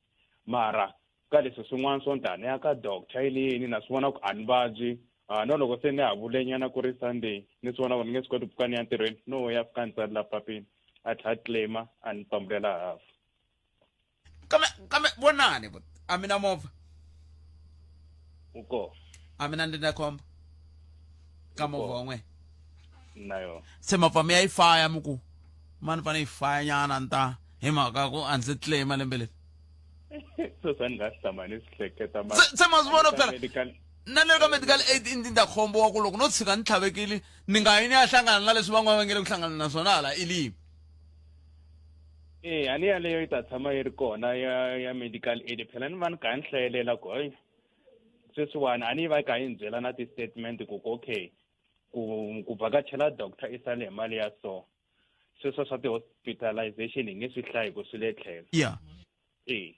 mara ka leswi swin'wana swo ni ta ni ya ka doctor yini yini, na swi vona ku a ni vabyi. A no loko se ni ha vule nyana ku ri Sunday, ni swi vona ku ni nge swi koti ku pfuka ni ya ntirhweni, no ya fika ni tsalela papila, a tlhela a claima a ni pambulela half. Kambe vonani a mi na movha? U kona. A mi na ndzindzakhombo ka movha wa n'wina? Na yona. Se mapfa mi ya yi faya, mi ku ma ni fanele yi faya nyana ni ta hi mhaka ku a ndzi claima lembe leri? Sweswi a ni nga swi tshama ni swi hleketa. Se ma swi vona phela na le ka medical aid i ndzindzakhombo wa ku loko no tshika ni tlhavekile ni nga yi ni ya hlangana na leswi van'wana va nge le ku hlangana na swona hala ilimi. E a ni yaleyo yi ta tshama yi ri kona ya medical aid phela, ni va ni kha ni hlayelela ku hayi sweswiwani a ni yi va yi kha yi ni byela na ti-statement ku okay, ku vhakachela doctor i sale hi mali ya so, sweswo swa ti-hospitalization hi nge swi hlayi ku swi le tlhelo. E.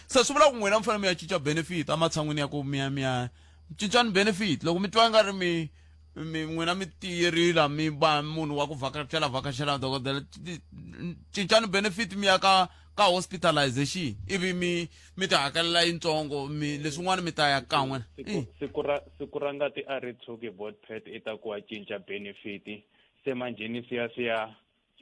Se swi vula ku n'wina mi fanele mi ya cinca benefit ematshan'wini ya ku mi ya cincani benefit. Loko mi twa nga ri mi n'wina mi tiyerile, mi va munhu wa ku vhakachela dokodela, cincani benefit mi ya ka hospitalization, ivi mi ti hakelela yintsongo, mi leswin'wana mi ta ya kan'we. Siku ra ngati a ri tshuki botpet, i ta ku wa cinca benefit, se manjheni swi ya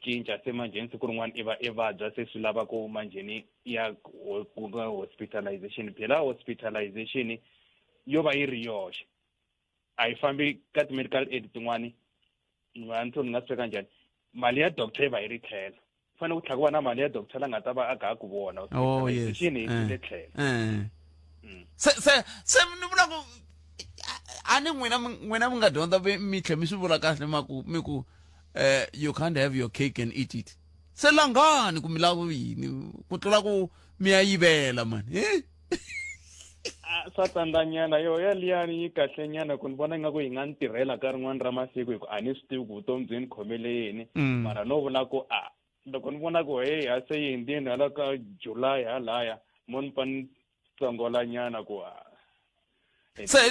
cinca. Se manjheni siku rin'wana i va i vabya, se swi lava ku manjheni ya ku nga hospitalization phela, hospitalization yo va yi ri yoxe a yi fambi ka ti-medical aid tin'wani. A ni ni nga swi veka njhani, mali ya doctor yi va yi ri tlhelo, fanele ku tlhela ku va na mali ya doctor la nga ta va a kha a ku vona. Oh yes. Hospitalization yi le tlhelo. Se ni vula ku a ni n'wina mi nga dyondza, mi tlhe mi swi vula kahle ma ku mi ku you can't have your cake and eat it. Se langani ku mi lava ku yini ku tlula ku mi ya yivela mani, eh? Ah, swa tsandzanyana yo yaliyani yi kahle nyana ku ni vona ingaku yi nga ni tirhela ka rin'wana ra masiku, hi ku a ni swi tivi ku vutomi byi ni khomele yini. Mara no vula ku a loko ni vona ku hey, a se yi hindzini hala ka July halaya mo ni pfa ni tsongola nyana ku a Se hi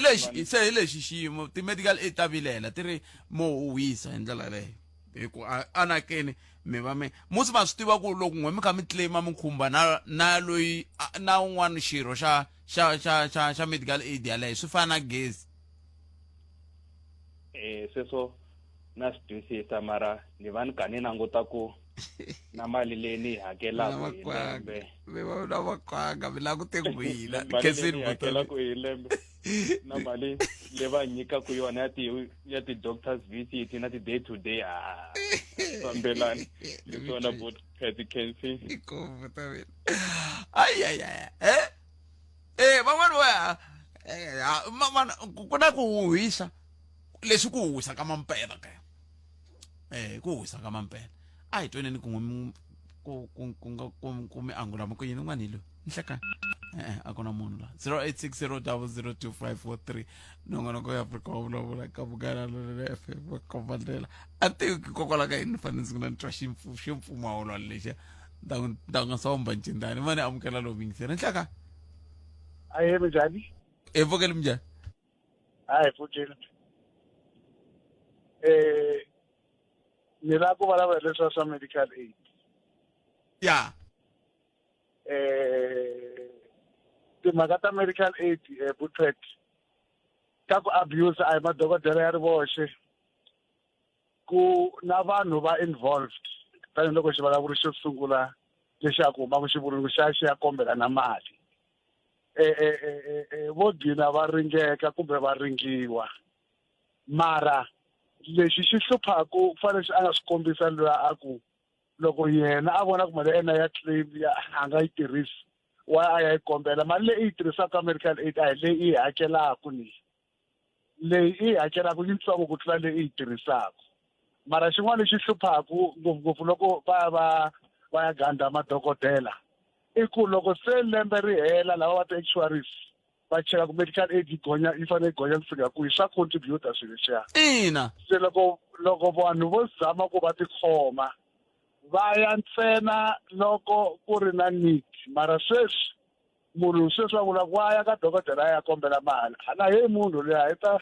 lexi xiyimo, ti-medical aid ta vilela, ti ri mo wisa hi ndlela leyo, hi ku anakeni mi va mi musi ma swi tiva ku loko n'we mi kha mi claima mi khumba na loyi na un'wana xirho xa medical aid yaleyo, swi fana na gezi. Eh, sweswo na swi twisisa, mara ni va ni kha ni languta ku na mali leyi ni yi hakelaka hi lembe. Mi va na makwanga, mi langute n'wina. Mali leyi ni yi hakelaka hi lembe na mali leyi va nyikaka yona ya ti doctors visit na ti day to day, a fambelani leswona bot Patty Kensi. Inkomu ta mina, ayi ayi ayi, eh van'wani va ku na ku huhisa leswi ku huhisa ka mampela ke, ku huhisa ka mampela. A hi tweneni kun'we ku nga ku mi angula mi ku yini n'wana hi loyi nhlekani. E-e, a ku na munhu la. 0860002543, nongonoko ya Afrika wa vulavula ka Munghana Lonene FM wa kombandlela. A tivi hikokwalaho ka yini ni fanele ndzi sungula ni twa ximpfumawulo lexiya ni ta nga sawumba ncindani mani. Amukela lowu mingiseri nhlaka. Ahe, minjhani? Hi pfukeli, minjhani? Hayi, pfukile. Ni lava ku vulavula leswa swa medical aid. Eh timhaka ta medical aid eh, Butret ka ku abuse a hi madokodela ya ri voxe ku na vanhu va involved tanihiloko xivulavuri xo sungula lexi a ku humaka xivulungu xa xi ya kombela na mali e, e, e, vo gcina va ringeka kumbe va ringiwa mara lexi xi hluphaku fanele a nga swi kombisa luya a ku loko yena a vona ku mali ya yena ya claim ya a nga yi tirhisi wa a ya yi kombela mali leyi i yi tirhisaka ka medical aid a hi leyi i yi hakelaka ni leyi i yi hakelaka yitsongo ku tlula leyi i yi tirhisaka mara xin'wana lexi hluphaka ngopfungopfu loko va va va ya ganda madokodela i ku loko se lembe ri hela lava va ti-actuaries va cheka ku medical aid yi gonya yi fanele yi gonya ku fika kwihi swa contributor swilo leswiya ina se loko loko vanhu vo zama ku va tikhoma va ya ntsena loko ku ri na need mara sweswi munhu sweswi va vula ku wa ya ka dokodela a ya kombela mali a na heyi munhu luya i ta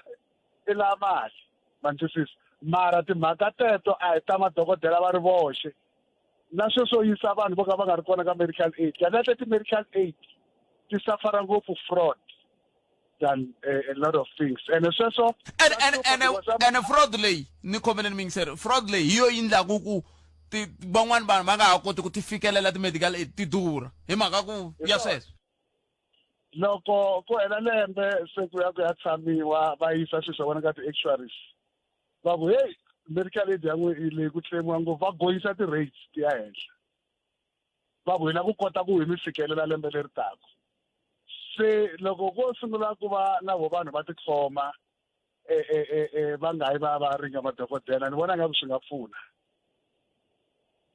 i lava mali ma ni twisisa mara timhaka teto a hi ta madokodela va ri voxe na sweswo yisa vanhu vo ka va nga ri kona ka medical aid kahlekahle ti-medical aid ti safara ngopfu fraud than a lot of things ene sweswo and and and and fraud leyi ni khomeleni mingiseri fraud leyi hi yo yi ndlaku ku ti van'wani vanhu va nga ha koti ku ti fikelela ti-medical aid ti durha hi mhaka ku ya sweswo loko ku hela lembe se ku ya ku ya tshamiwa va yisa swilo swa vona ka ti-actuaries va ku heyi medical aid ya n'we leyi ku claimiwa ngopfu va goyisa ti-rates ti ya henhla va ku hi la ku kota ku hi mi fikelela lembe leri taka se loko ko sungula ku va na vo vanhu va tikhoma e, e, e, e, va nga yi va va ringa madokodela ni vona ngaku swi nga pfuna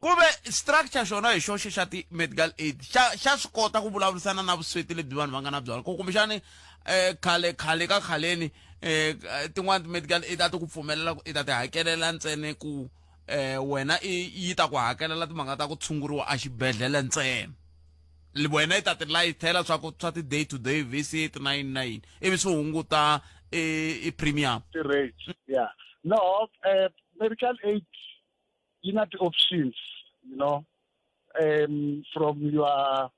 ku ve structure xona hi xoxe xa ti-medical aid xa xa swi kota ku vulavurisana na vusweti lebyi vanhu va nga na byona ku kumbexani um khale khale ka khaleni um tin'wani ti-medical aid a ti ku pfumelela ku i ta ti hakelela ntsena ku um wena i yi ta ku hakelela timhaka ta ku tshunguriwa exibedhlele ntsena wena yi ta ti layithela swa ku swa ti-day to day visit na yini na yini ivi swi hunguta i premium ti-rates yeah no medical aid yi na ti-options you know from your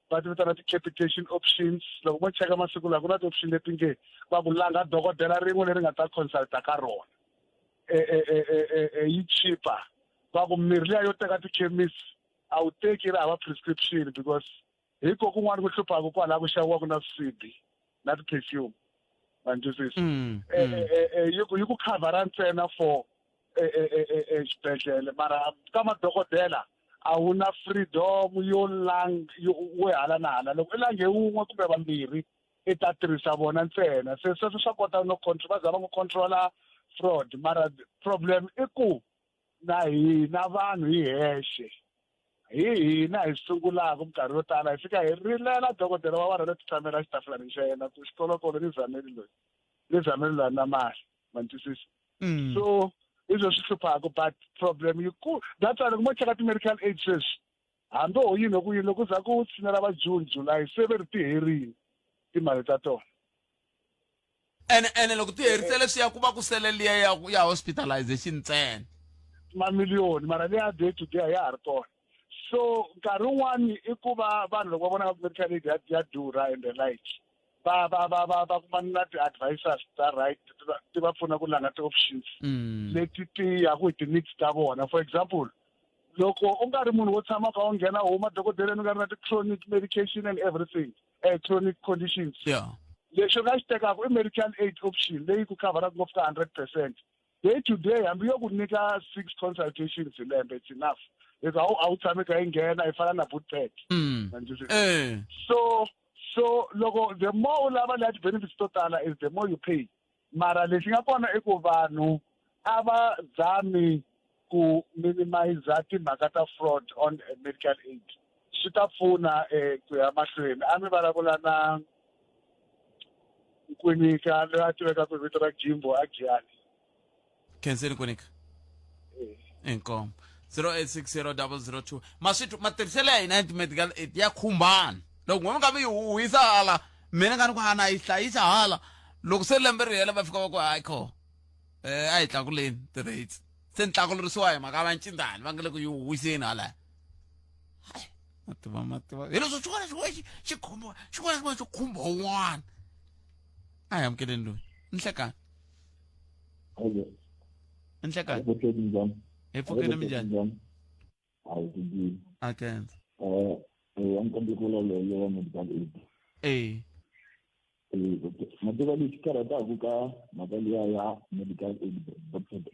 va ti vitana ti-capitation options loko mo cheka masiku lawa ku na ti-option leti nge va ku langa dokodela rin'we leri nga ta consulta ka rona e, e, e, yi chipa va ku mirhi liya yo teka tikhemisi a wu teki ri hava prescription because hi ko kun'wana ku hluphaka kwalaha ku xaviwaka na swisibi na ti-perfume ma ni twisisa yi ku yi ku khavhara ntsena for xibedhlele mara ka madokodela a wu na freedom yo lang wo hala na hala loko i lange wun'we kumbe vambirhi i ta tirhisa vona ntsena se sweswo swa kota no control va za va ku controla fraud mara problem i ku na hina vanhu hi hexe hi hina hi sungulaka minkarhi yo tala hi fika hi rilela dokodela wa vanhu leti tshamela xitafulani xa yena ku xikolokolo ni zameli loyi ni zameli loyi na mali ma ni twisisa mm. so hi swo swi hluphaka but problem yi ku that's why loko mo cheka ti-medical aid sweswi hambi ho yini ku yini loko za ku tshinela va june july se ve ri ti herile timali ta tona ene ene loko ti herisele swi ya ku va ku sele liya ya ya hospitalization ntsena mamiliyoni mara leya day to day ya ha ri kona so nkarhi wun'wani i ku va vanhu loko va vona medical aid ya ya durha and the like va va va va va kuma na ti-advisors ta right ti va pfuna ku langa ti-options mm. leti ti yaku hi ti-needs ta vona for example loko u nga ri munhu wo tshama kha u nghena huma dokodeleni u nga ri na ti-chronic medication and everything eh, chronic conditions yeah. lexi u nga xi tekaka i medical aid option leyi ku khavharaka ngopfu ka 100 percent day to day hambi yo ku nyika six consultations hi lembe it's enough hikuva a wu a wu tshami kha yi nghena yi fana na bootpad mm. eh. so so loko the more u lava leya ti-benefits to tala is the more you pay mara lexi nga kona i ku vanhu a va zami ku minimize timhaka ta fraud on medical aid swi ta pfuna um ku ya mahlweni a mi vulavula na Nkwinika loyi a tivekaka hi vito ra Jimbo a Giyani Khenseni Nkwinika inkomo 0860002 maswithu matirhiselo ya hina ya ti-medical aid ya khumbana loko n'we mi nga mi yi huhisa hala mina nga ni ku ana yi hlayisa hala loko se lembe ri hela va fika va ku hayi kho eh a hi tlakuleni ti-rates se ni tlakulurisiwa hi mhaka va ncindani va nga le ku yi huhiseni hala Mativa mativa hi leswo xin'wana xin'wana xi khumba xin'wana xin'wana xi khumba un'wana. A hi amukeleni loyi. Nhlekani. Nhlekani. Hi pfukile minjhani? A kenza. A ni kombela ku vulavula hi wa medical aid. Eh. Mativa lexi karhataka ka mhaka liya ya medical aid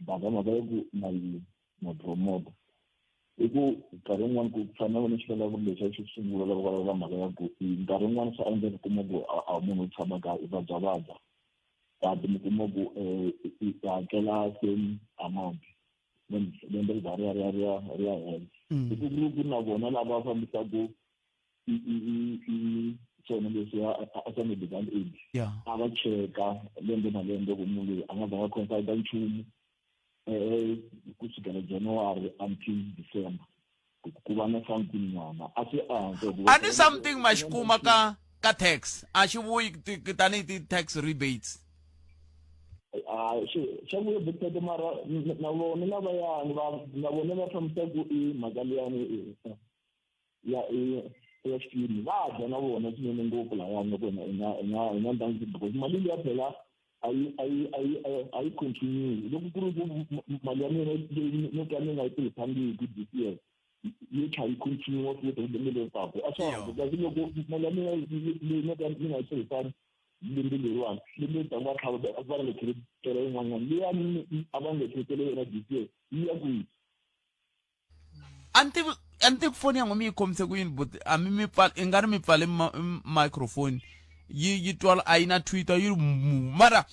baka mhaka ya ku na yi na promote i ku nkarhi wun'wani ku fana na wena xivulavuri lexi a xi sungula loko vulavula mhaka ya ku nkarhi wun'wani swa endleka kuma ku a munhu u tshama kaya i vabya vabya but mi kuma ku i hakela same amount lembe ri za ri ya ri ya ri ya ri ya hela i ku ri ku na vona lava fambisaka i swona leswi a swa medical aid a va cheka lembe na lembe ku munhu loyi a nga zanga consulta nchumu ku sukela January until December ku va na something nyana a swi antswa a ni something ma xi kuma ka ka tax a xi vuyi tanihi ti-tax rebates. Xa vuya bukete mara na vona lavayani va na vona va fambisaku i mhaka liyani ya ya xikimi va dya na vona swinene ngopfu lahayani loko hi nga hi nga hi nga ndangisi because mali liya phela a yi a yi a yi a yi continue loko ku ri ku mali ya mina leyi no ka ni nga yi tirhisangiki this year yi tlha yi continue futhi lembe leri taka a swa ha kasi loko mali ya mina leyi no ka ni nga yi tirhisangi lembe leriwani lembe leri taka va tlhava va nga tlheletela yin'wanyana liya a va nga tlheletele yona this year yi ya kwihi. A ni tivi a ni tivi foni ya n'wina mi yi khomise ku yini but a mi mi pfala i nga ri mi pfale microphone yi yi twala a yi na twitter yi mara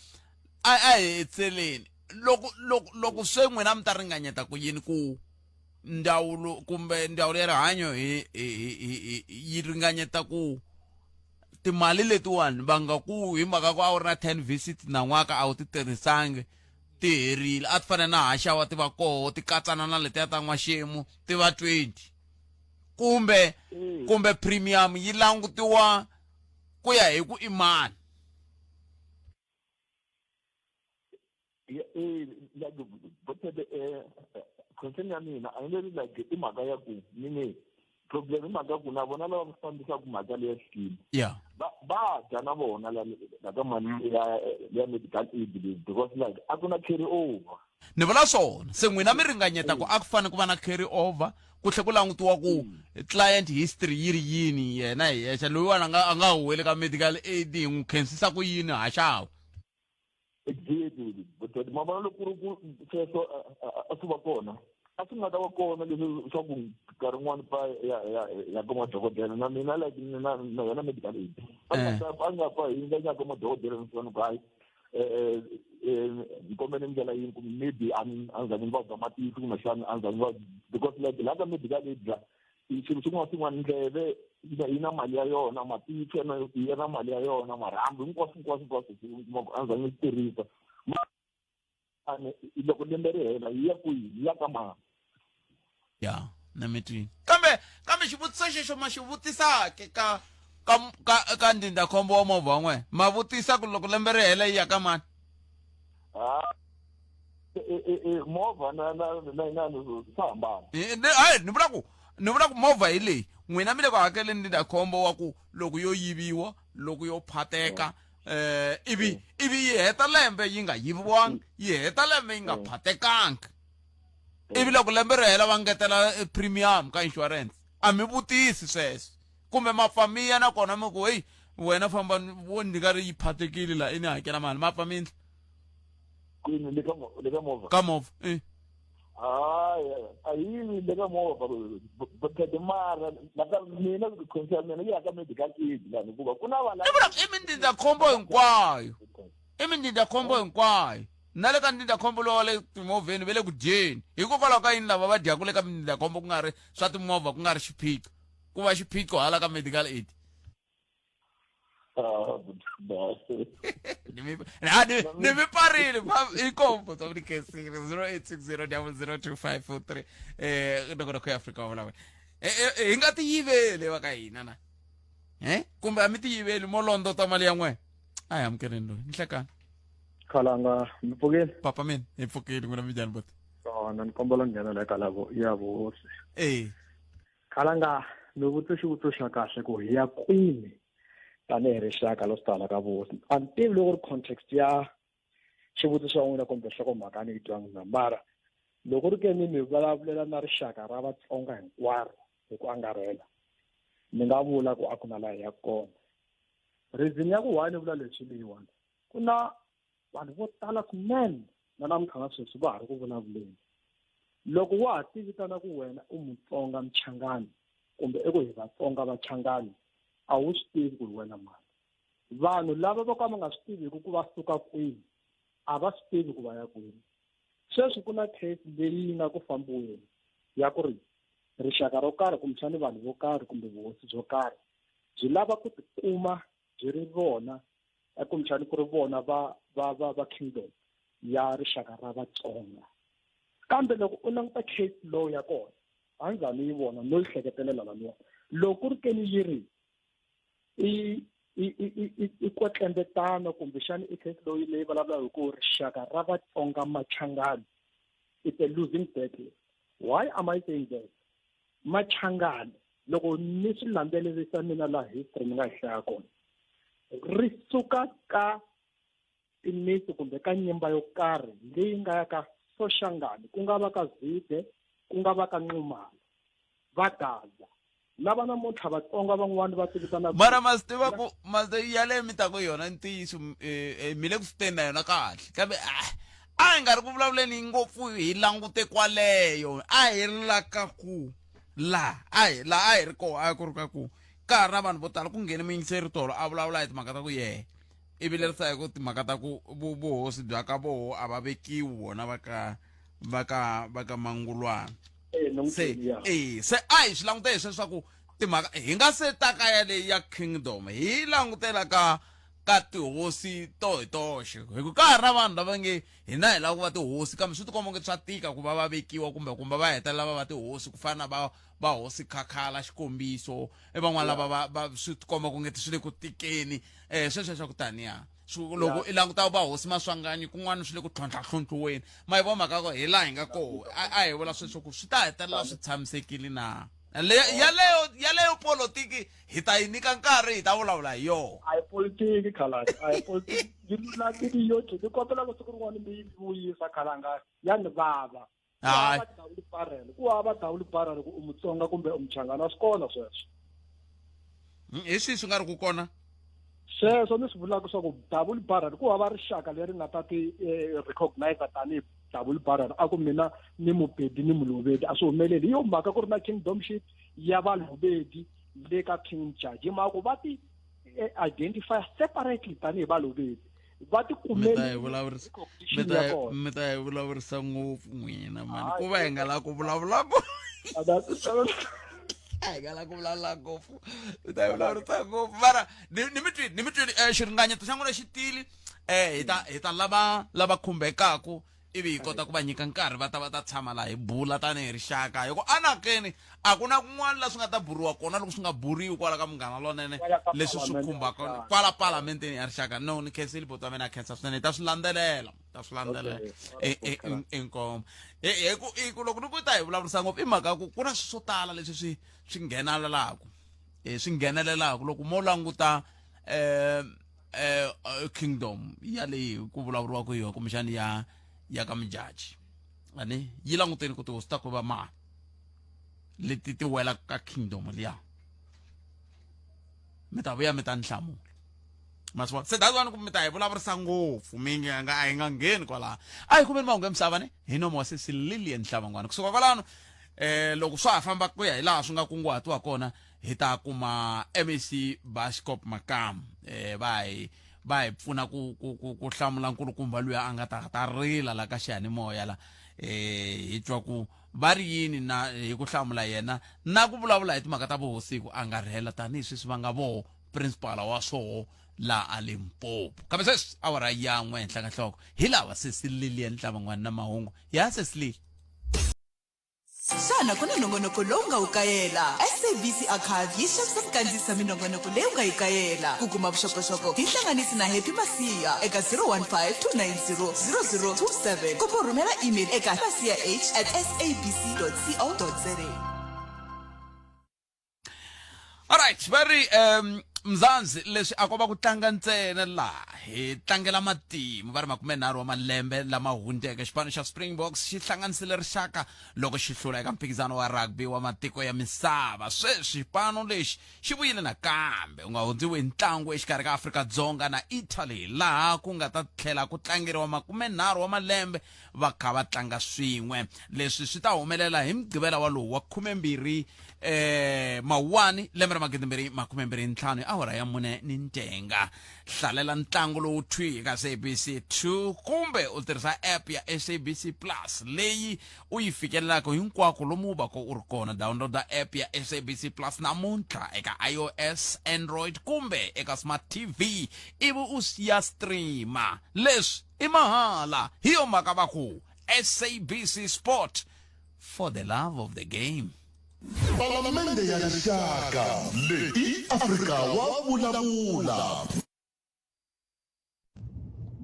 a a hi hetseleni loko loko loko se n'wina mi ta ringanyeta ku yini ku ndzawulo kumbe ndzawulo ya rihanyo hi hi yi ringanyeta ku timali letiwani va nga ku hi mhaka ku a wu ri na 10 visit nan'waka a wu ti tirhisangi ti herile a ti fanele na haxawa ti va koho ti katsana na letiya ta n'waxemu ti va 20 kumbe kumbe premium yi langutiwa ku ya hi ku i mani. Like but concern ya mina a ni ri like i mhaka ya ku ni nge problem i mhaka ya ku na vona lava fambisaka mhaka leya xikimi va va dya na vona la la ka mali ya ya medical aid leyi because like a ku na carry over. Ni vula swona se n'wina mi ringanyeta ku a ku fanele ku va na carry over ku tlhe ku langutiwa ku client history yi ri yini yena hi yexe loyiwani a nga a nga huweli ka medical aid hi n'wi khensisa ku yini haxawa. Exactly but ma vona loko ku ri ku sweswo a swi va kona a swi nga ta va kona leswi swa ku nkarhi wun'wani pa ya ya ya ka madokodela na mina like na na yona medical aid a nga ta a nga pa hi nga ya ka madokodela ni fika ni ku hayi ni kombela ndlela yini kumbe maybe a ni a ni za ni vabya matihlo kumbexana a ni za ni vabya because like la ka medical aid la swilo swin'wana na swin'wana ndleve yi na mali ya yona matihlo ya na mali ya yona marhambu hinkwaswo hinkwaswo hinkwaswo u kuma ku a ni zangi ni swi tirhisa loko lembe ri hela yi ya kwihi yi ya ka mani. Ya na mi twini kambe kambe xivutiso xexo ma xi vutisa ke ka ka ka ka ndzindzakhombo wa movha wa n'wena ma vutisa ku loko lembe ri hela yi ya ka mani. Movha na na na na swa hambana. Hayi ni vula ku ni vula ku movha hi leyi n'wina mi le ku hakeleni ndzindzakhombo wa ku loko yo yiviwa loko yo phateka eh ivi ivi yi heta lembe yi nga yiviwanga yi heta lembe yi nga phatekanga ivi loko lembe ri hela va ngetela premium ka insurance a mi vutisi sweswo kumbe ma pfa mi ya nakona mi ku heyi wena famba wo nyika ri yi phatekile la i ni hakela mali ma pfa mi endla kwini le ka le ka movha ka movha eh hayi a yi le ka movha but mara la ka mina concern mina yi ya ka medical aid la hikuva ku na vana i vula i mindzindzakhombo hinkwayo i mindzindzakhombo hinkwayo na le ka ndzindzakhombo lowa le timovheni ve le ku dyeni hikokwalaho ka yini lava va dyaku le ka mindzindzakhombo ku nga ri swa timovha ku nga ri xiphiqo ku va xiphiqo hala ka medical aid. Ni mi parile inkombo tsamunikesile 0860 002543 nongonoko ya Afrika wa vulavula hi nga ti yiveli va ka hina na kumbe a mi ti yiveli mo londota mali ya n'wena a hi amukeleni loyi nhlekani. Khalanga mi pfukile? Papa mina hi pfukile n'wina minjhani boti? Kona ni kombela nghena la ka lavo ya vuhosi. Eh. Khalanga. Mi vutise xivutiso xa kahle ku hi ya kwini tanihi rixaka lo swi tala ka vuhosi. A ni tivi loko ri context ya xivutiso xa n'wina kumbe nhlokomhaka a ni yi twangi na mara loko ri ke ni mi vulavulela na rixaka ra Vatsonga hinkwaro hi ku angarhela ni nga vula ku a ku na laha hi yaka kona. Reason ya ku why ni vula leswi leyiwani ku na vanhu vo tala swinene na namuntlha na sweswi va ha ri ku vulavuleni loko wa ha tivitana ku wena u mutsonga muchangani kumbe i ku hi vatsonga vachangani a wu swi tivi ku hi wena mani vanhu lava vo ka va nga swi tiviki ku va suka kwini a va swi tivi ku va ya kwini sweswi ku na case leyi yi nga ku fambiweni ya ku ri rixaka ro karhi kumbexani vanhu vo karhi kumbe vuhosi byo karhi byi lava ku tikuma byi ri vona kumbexani ku ri vona va va va va kingdom ya rixaka ra Vatsonga kambe loko u languta case law ya kona a ni za ni yi vona no yi hleketelela laniwa loko ku ri ke ni yi ri i i i i i kwetlembetano kumbexani i case law leyi vulavulaka hi ku rixaka ra Vatsonga Machangani it's a losing battle why am I saying that Machangani loko ni swi landzelerisa mina laha history ni nga yi hlaya kona ri suka ka timitsu kumbe ka nyimba yo karhi leyi nga ya ka Soshangane ku nga va ka Zwide ku nga va ka Nxumalo va Gaza lava namuntlha Vatsonga van'wani va tivitanaka mara ma swi tiva ku ma swi yaleyo mi ta ku yona ntiyiso eh, eh, mi le ku swi teni na yona kahle kambe ah, a hi nga ri ku vulavuleni ngopfu hi langute kwaleyo a hi ri la ka ku laha a hi laha a hi ri koho a ku ri ka ku ka ha ri na vanhu vo tala ku nghene muyingiseri tolo a vulavula hi timhaka ta ku yehe ivi lerisa hi ku timhaka ta ku vuhosi bya ka voho a va vekiwi vona va ka va ka va ka mangulwana se eh se a hi swi langute hi sweswaku timhaka hi nga se ta ka yaleyi ya kingdom hi langutela ka ka tihosi to hi toxe hi ku ka ha ri na vanhu lava nge hina hi lava ku va tihosi kambe swi tikomba onge swa tika ku va va vekiwa kumbe kumbe va hetelela va va tihosi ku fana na va va hosi khakhala xikombiso i van'wana lava va va swi tikomba ku nge swi le ku tikeni um sweswo swa ku taniya loko i languta va hosi maswanganyi kun'wana swi le ku tlhontlha-tlhontlhiweni ma yi vona mhaka ko hi laha hi nga koho a hi vula sweswo ku swi ta hetelela swi tshamisekile na yaleyo yaleyo politiki hi ta yi nyika nkarhi hi ta vulavula hi yona a hi politiki khalanga a hi politiki yi lulamile yo ni kombela ku siku rin'wana mi yi vuyisa khalanga ya ni vava hayi barrel ku hava double barrel ku u mutsonga kumbe u muchangana a swi kona sweswo hmm, hi swihi swi nga ri ku kona sweswo ni swi vulaka swa ku double barrel ku hava rixaka leri nga ta ti eh, recognize tanihi double barrel a ku mina ni mupedi ni mulovedi a swi humeleli hi yo mhaka ku ri na kingdomship ya valuvedi le ka king judge hi mhaka ku va ti eh, identify separately tanihi valuvedi va ti kumele mi ta hi vulavurisa ngopfu n'wina mani ku va hi nga lavi ku vulavula a hi nga lavi ku vulavula ngopfu mi ta hi vulavurisa ngopfu mara ni mi twini ni mi twini um xiringanyeto xa n'wina xi tili um hi ta hi ta lava lava khumbekaku ivi hi kota ku va nyika nkarhi va ta va ta tshama laha hi bula tanihi rixaka hi ku anakeni a ku na kun'wana la swi nga ta buriwa kona loko swi nga buriwi kwala ka munghana lonene leswi swi khumbaka kwala palamenteni ya rixaka no ni khensile buti wa mina a khensa swinene hi ta swi landzelela ta swi landzelela inkomo hi ku i ku loko ni ku ta hi vulavurisa ngopfu i mhaka ku ku na swilo swo tala leswi swi swi nghenelelaka swi nghenelelaka loko mo languta um eh, eh kingdom ya leyi ku vulavuriwaka hi yona kumbexani ya ya ka mujaji ani yi languteni ku tihosi ta ku va mani leti ti wela ka kingdom liya mi ta vuya mi ta ni hlamula ma swi vona se that's why ku mi ta hi vulavurisa ngopfu mi nga nga a hi nga ngheni kwalaho a hi kumeni mahungu ya misava ne hi nomo wa sesi lilian hlavangwana kusuka kwalano eh loko swa ha famba ku ya hi laha swi nga kunguhatiwa kona hi ta kuma MEC Bashkop Makamu eh va hi va hi pfuna ku ku ku, ku hlamula nkulukumba luya a nga ta ta rila la ka xiyanimoya la eh hi twa ku va ri yini na hi ku hlamula yena na ku vulavula hi timhaka ta vuhosi ku angarhela tanihi sweswi va nga voho principal wa swoho la a Limpopo kambe sweswi awara yan'we henhla ka nhloko hi lava sesi Lilian Ntlavangwana na mahungu ya sesi Lili Xana ku na nongonoko lowu nga wu kayela? SABC Archive yi xavisa ku kandziyisa minongonoko leyi u nga yi kayela. Ku kuma vuxokoxoko, tihlanganisi na Happy Masiya eka 015 290 0027 kumbe u rhumela email eka masiyah at sabc co za. Alright, va ri um Mzansi leswi a ko va ku tlanga ntsena laha hi tlangela matimu va ri 30 wa malembe lama hundzeke xipano xa Springboks xi hlanganisile rixaka loko xi hlula eka mphikizano wa rugby wa matiko ya misava sweswi xipano lexi xi vuyile nakambe u nga hundziwi hi ntlangu exikarhi ka Afrika-Dzonga na Italy laha ku nga ta tlhela ku tlangeriwa 30 wa malembe va kha va tlanga swin'we leswi swi ta humelela hi mugqivela wa lowu wa 12 eh mawani lembe ra 2025 hi awara ya 4 ni ntenga hlalela ntlangu lowu thwi eka SABC 2 kumbe u tirhisa app ya SABC Plus leyi u yi fikelelaka hinkwako lomu u vaka u ri kona downloada app ya SABC Plus namuntlha eka iOS Android kumbe eka Smart TV ivi u ya streama leswi i mahala hi yo mhaka va ku SABC Sport for the love of the game Palamende ya Rixaka leyi i Afrika wa vulavula.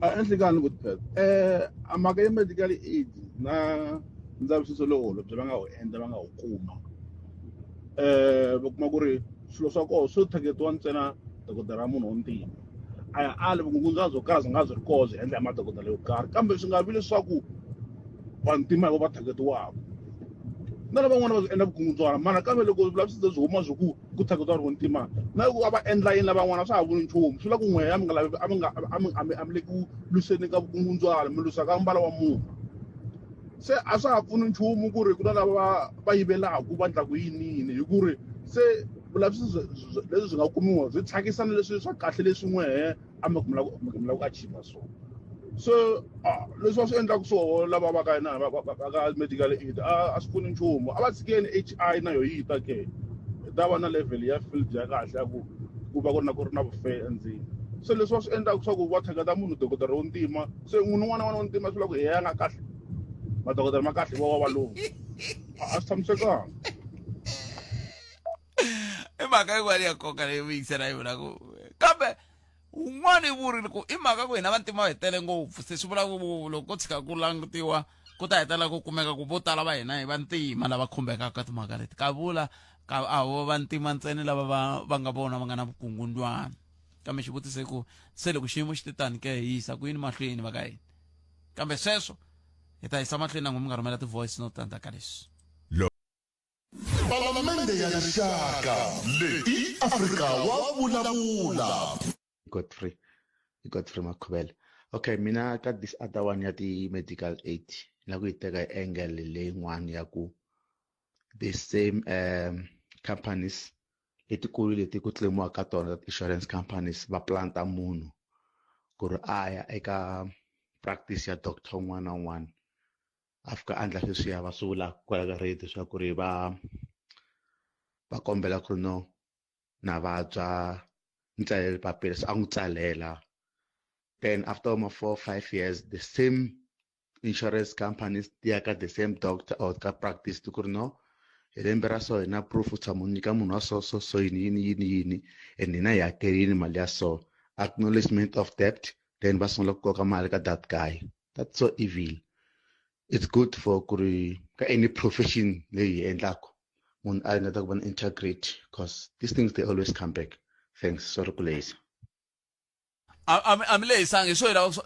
A enhlekani ku phela a mhaka ya medical aid na ndzavisiso lowu holobye va nga wu endla va nga wu kuma va kuma ku ri swilo swa kona swo tlheketiwa ntsena dokodela ra munhu wa ntima a ya ali vukungundzwana byo karhi byi nga byi ri kona byi endla hi madokodela yo karhi kambe swi nga vi leswaku vantima hi vo va tlheketiwaka na lavan'wana va byi endla vukungundzwana mara kambe loko vulavisisi byi huma byi ku ku tlheketiwa ri ntima na loko a va endla yini lavan'wana swa ha vuli nchumu swi vula ku n'wehe a mi nga lavi a mi nga a mi a mi a mi le ku lwiseni ka vukungundzwana mi lwisa ka mbala wa munhu se a swa ha pfuni nchumu ku ri ku na lava va va yivelaku va endlaku yini yini hi ku ri se vulavisisi leswi byi nga kumiwa byi thyakisa na leswi swa kahle leswi n'wehe a mi kumela ku mi lava ku achieve swona so leswi va swi endlaka swoho lava va ka na va ka medical aid a swi pfuni nchumu a va tshikeni H_I na yo yi ta ke hi ta va na level ya field ya kahle ya ku ku va ku ri na ku ri na vufair endzeni se leswi va swi endlaka swa ku va tlheketa munhu dokodela wo ntima se munhu un'wana na un'wana wa ntima swi vula ku hi yena nga kahle madokodela ma kahle va wa valungu a swi tshamisekanga i mhaka yin'wana ya nkoka leyi vuyisela yi vulaka kambe Wun'wana yi vurile ku i mhaka ku hina vantima hi tele ngopfu se swi vula ku loko ko tshika ku langutiwa ku ta hetelela ku kumeka ku vo tala va hina hi vantima lava khumbekaka ka timhaka leti ka vula ka a vo vantima ntsena lava va va nga vona va nga na vukungundwana kambe xivutiso i ku se loko xiyimo xi te tani ke hi yisa ku yini mahlweni va ka hina kambe sweswo hi ta yisa mahlweni na n'wi mi nga rhumela ti-voice note ta ndzhaku ka leswi Palamende ya Rixaka leyi i Afrika wa vulavula. Godfrey Godfrey Makhuvele okay mina ka this other one ya ti-medical aid ni la ku yi teka hi angle leyin'wana ya ku the same um companies letikulu leti ku claim-iwaka ka tona insurance companies va planta munhu ku ri a ya eka practice ya doctor un'wana na un'wana a fika a endla sweswiya va swi vulaka kwala ka radio swa ku ri va va kombela ku ri no na vabya ni tsalele papila se a n'wi tsalela then after ma 4 5 years the same insurance companies ti ya ka the same doctor or ka practice ti ku ri no hi lembe ra so hi na proof u tshama u nyika munhu wa so so so yini yini yini yini and hina hi hakelini mali ya so acknowledgement of debt then va sungula ku koka mali ka that guy that's so evil it's good for ku ri ka any profession leyi hi endlaku munhu a ringeta ku va na integrity because these things they always come back thanks sorry ku lehisa a mi lehisangi hi swo hi lava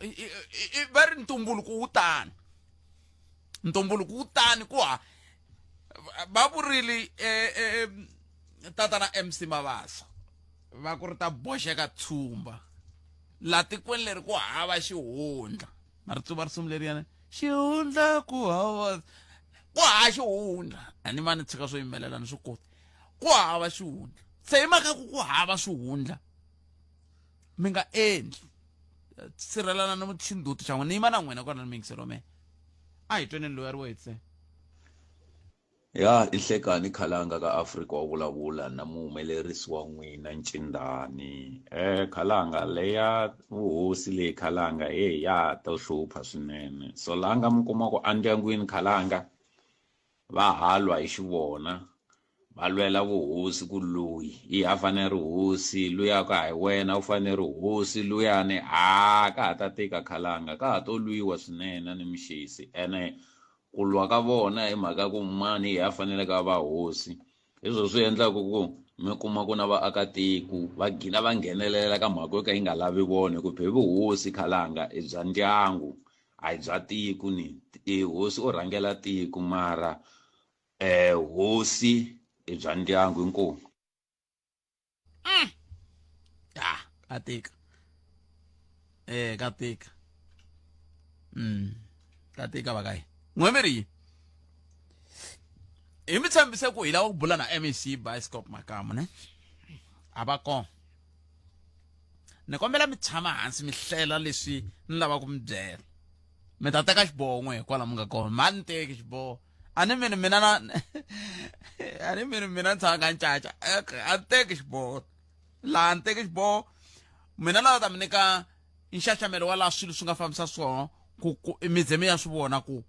va ri ntumbuluko wu tani ntumbuluko wu tani ku ha va vurile eh, eh, tatana MC Mabasa va ku ri ta boxeka tshumba la tikweni leri ku hava xihundla ma ri tsuva risimu leriyana xihundla ku hava ku hava xihundla a ni va ni tshika swo yimbelela ni swi koti ku hava xihundla se hi mhaka ku ku hava swihundla mi nga endli sirhelana ni xinduti xa n'wina ni yima na n'wina kwala ni miyingiselo me a hi tweneni loyi a ri wo hetisela Ya i hlekani khalanga ka Afrika wa vulavula na muhumelerisi wa n'wina Ncindani khalanga leya vuhosi leyi khalanga heyi ya ha to hlupha swinene so la nga mi kuma ku endyangwini khalanga va ha lwa hi xivona va lwela vuhosi ku loyi i a fanele ri hosi luya ku a hi wena u fanele ri hosi luyani ha ka ha ta tika khalanga ka ha to lwiwa swinene ni mixisi ene Ku lwa ka vona hi mhaka ku mani hi a faneleke a va hosi hi swo swi endlaka ku Mi kuma ku na vaakatiko va gina va nghenelela ka mhaka yo ka yi nga lavi vona hi ku phe vuhosi khalanga i bya ndyangu a hi bya tiko ni i hosi u rhangela tiko mara um hosi i bya ndyangu inkomu. Ya ka tika ka tika ka tika va ka hina n'wemeri hi mi tshembise ku hi lava ku bula na mec bioscope makamu ne a va kona ni kombela mi tshama hansi mi hlela leswi ni lava ku mi byela mi ta teka xiboho n'we hikwalaho mi nga kona ma ni teki xiboho a ni mini mina na a ni mini mina ni tshama ka ncaca a ni teki xiboho laha ni teki xiboho mina na ta mi nyika nxaxamelo wa laha swilo swi nga fambisa swona ku ku mi ze mi ya swi vona ku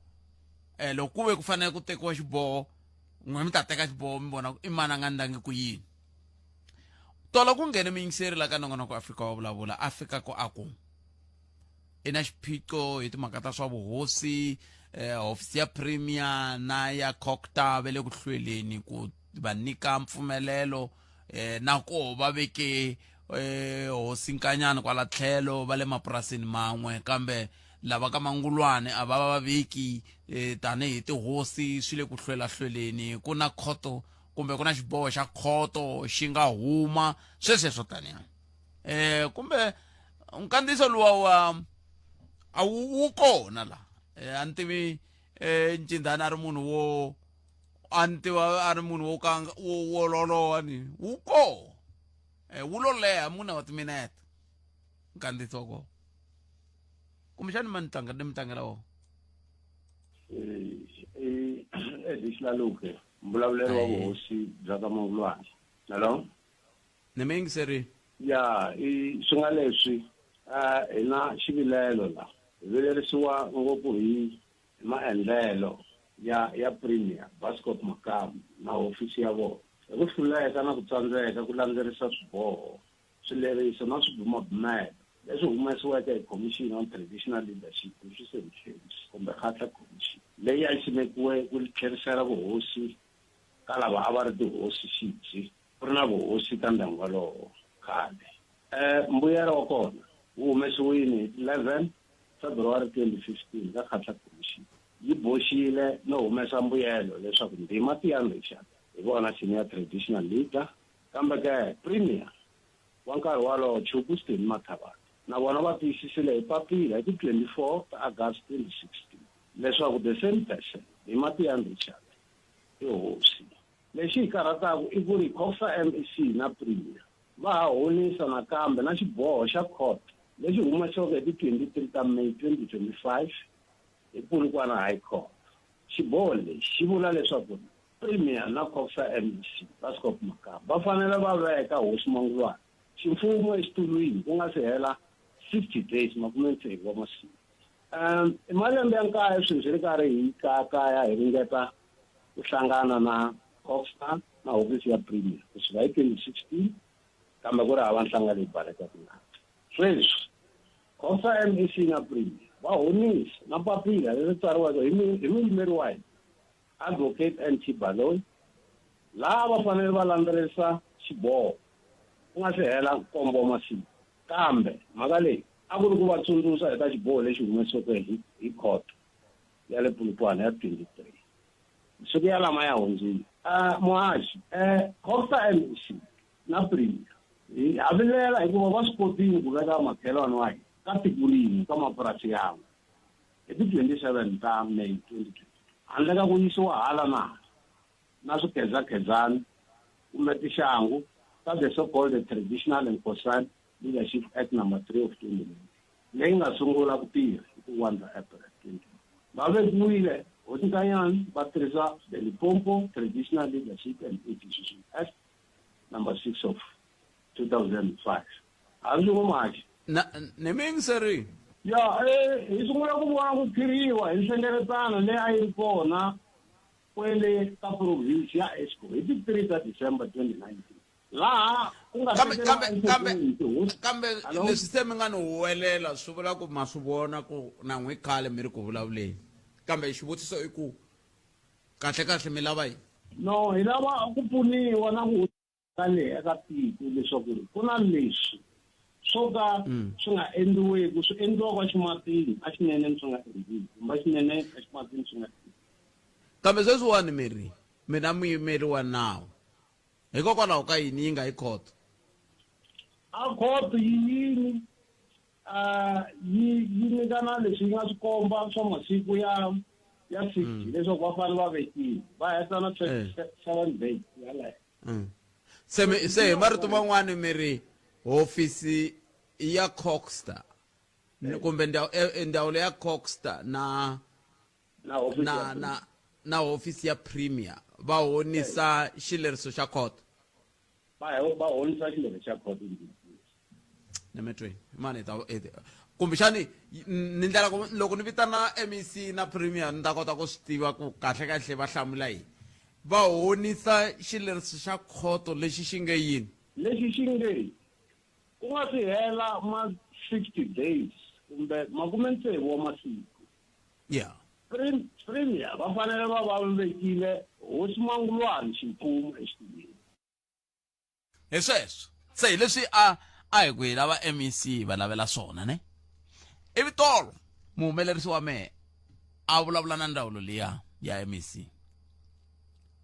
um loko ku ve ku fanele ku tekiwa xiboho n'we mi ta teka xiboho mi vona ku i mani a nga ndlangi ku yini tolo ku nghene muyingiseri la ka nongonoko Afrika wa vulavula a fika ku a ku i na xiphiqo hi timhaka ta swa vuhosi eh, hofisi ya premier na ya cocta va le ku hlweleni ku va nyika mpfumelelo eh, na koho va veke eh, hosi nkanyana kwala tlhelo va le mapurasini man'we kambe lava ka mangulwane a va va veki eh, tanihi tihosi swi le ku hlwelahlweleni ku na khoto kumbe ku na xiboho xa khoto xi nga huma swesweswo taniya eh kumbe nkandziyiso luwa wa a wu wu kona la eh, a ni tivi eh ncindhani a ri munhu wo a ni tiva a ri munhu wo kanga wo wo loloha ni wu kona eh wu lo leha mune wa timinete nkandziyiso wa kona kumbexani ma ni tlanga ni mi tlangela wona eh Edihlaluke mbulavuleri wa vuhosi bya ka Mangulwana hello Ni mi yingiserile. Ya, i swi nga leswi, a hi na xivilelo la. Hi vilerisiwa ngopfu hi hi maendlelo ya ya Premier, Bascop Makamu na hofisi ya vona. Hi ku hluleka na ku tsandzeka ku landzerisa swiboho, swileriso na swibumabumelo leswi humesiweke hi Commission on Traditional Leadership Issues and Claims kumbe Kgatla Commission leyi a yi simekiwe ku tlherisela vuhosi ka lava a va ri tihosi xidzi ku ri na vuhosi ka ndyangu walowo khale. Mbuyelo wa kona wu humesiwile hi ti 11 February 2015 ka Kgatla Commission. Yi boxile no humesa mbuyelo leswaku Ndima Tiyani Richard hi vona Senior Traditional Leader, kambe ke Premier wa nkarhi walowo Chupu Stanley Mathabatha na vona va tiyisisile hi papila hi ti 24 ta August 2016 leswaku the same person, Ndima Tiyani Richard, i hosi. Lexi hi karhataka i ku ri Cogsa MEC na Premier va ha honisa nakambe na xiboho xa khoto lexi humesiweke hi ti 23 ta May 2025 hi Polokwane High Court. Xiboho lexi xi vula leswaku Premier na Cogsa MEC Bascop Makamu va fanele va veka Hosi Mangulwana ximfumo exitulwini ku nga si hela 60 days, makume tsevu wa masiku. I malembe ya nkaye sweswi hi ri karhi hi kayakaya hi ringeta ku hlangana na Cogsta na hofisi ya Premier kusuka hi 2016 kambe ku ri hava nhlanga leyi balekaka ngati. Sweswi, Cogsta MEC na Premier va honisa na papila leri tsariweke hi hi muyimeri wa hina Advocate NT Baloyi laha va fanele va landzelerisa xiboho ku nga si hela nkombo wa masiku. Kambe mhaka leyi a ku ri ku va tsundzuxa hi ta xiboho lexi humesiweke hi hi khoto ya le Polokwane ya 23. Masiku ya lama ya hundzile. Muhaxi, Cogta MEC na Premier hi ha vilela hikuva va swi kotile ku veka makhelwani wa hina ka tiko rin'we ka mapurasi yan'we hi ti 27 ta May 2022 handle ka ku yisiwa hala na hala na swikhedzakhedzani kumbe tixangu ta the so-called Traditional and Xhosa Leadership Act Number 3 of 2019 leyi nga sungula ku tirha hi ti 1 ta April 2020. Va vekiwile Hosi Nkanyani va tirhisa the Limpopo Traditional Leadership and Institution Act Number 6 of 2005. Hambi swi ngo Machi. Na, ni mi yingiserile. Ya, eh, hi sungula ku vona ku phiriwa hi nhlengeletano leyi a yi ri kona kwele ka province ya Eskom hi ti 3 ta December 2019 laha ku nga Kambe tekeriwa kambe kambe enhlokweni tihosi kambe Hello? leswi se mi nga ni huwelela swi vula ku ma swi vona ku na n'wi khale mi ri ku vulavuleni kambe xivutiso i ku kahle kahle mi lava yini No, hi lava ku pfuniwa na ku leyi eka tiko leswaku ku na leswi swo ka swi nga endliweki swi endliwaka eximatini a xineneni swi nga endliwi kumbe a xinene eximatini swi nga endliwi. Kambe sweswiwani mi ri mi na muyimeri wa nawu. Hikokwalaho ka yini yi nga yi khoto? A khoto yi yini yi yi nyikana leswi yi nga swi komba swa masiku ya ya 60 leswaku va fanele va vekile va heta na 7 days yaleyo. Se mi se hi marito man'wani mi ri hofisi ya Coxter kumbe ndzawulo ya Coxter na na hofisi na ya na na hofisi ya Premier va honisa xileriso xa khoto. Va va honisa xileriso xa khoto. Nemetweni mani hi ta kumbexani ni ndlela ku loko ni vitana MEC na Premier ni ta kota ku swi tiva ku kahle kahle va hlamula yini. Va honisa xileriso xa khoto lexi xi nge yini? Lexi xi nge ku nga si hela ma 60 days kumbe makume tsevu wa masiku. Premier va fanele va va vekile Hosi Mangulwani ximfumo exitulwini. Hi sweswo. Se hi leswi a a hi ku hi lava MEC va lavela swona ne. Ivi tolo muhumelerisi wa mehe a vulavula na ndzawulo liya ya MEC.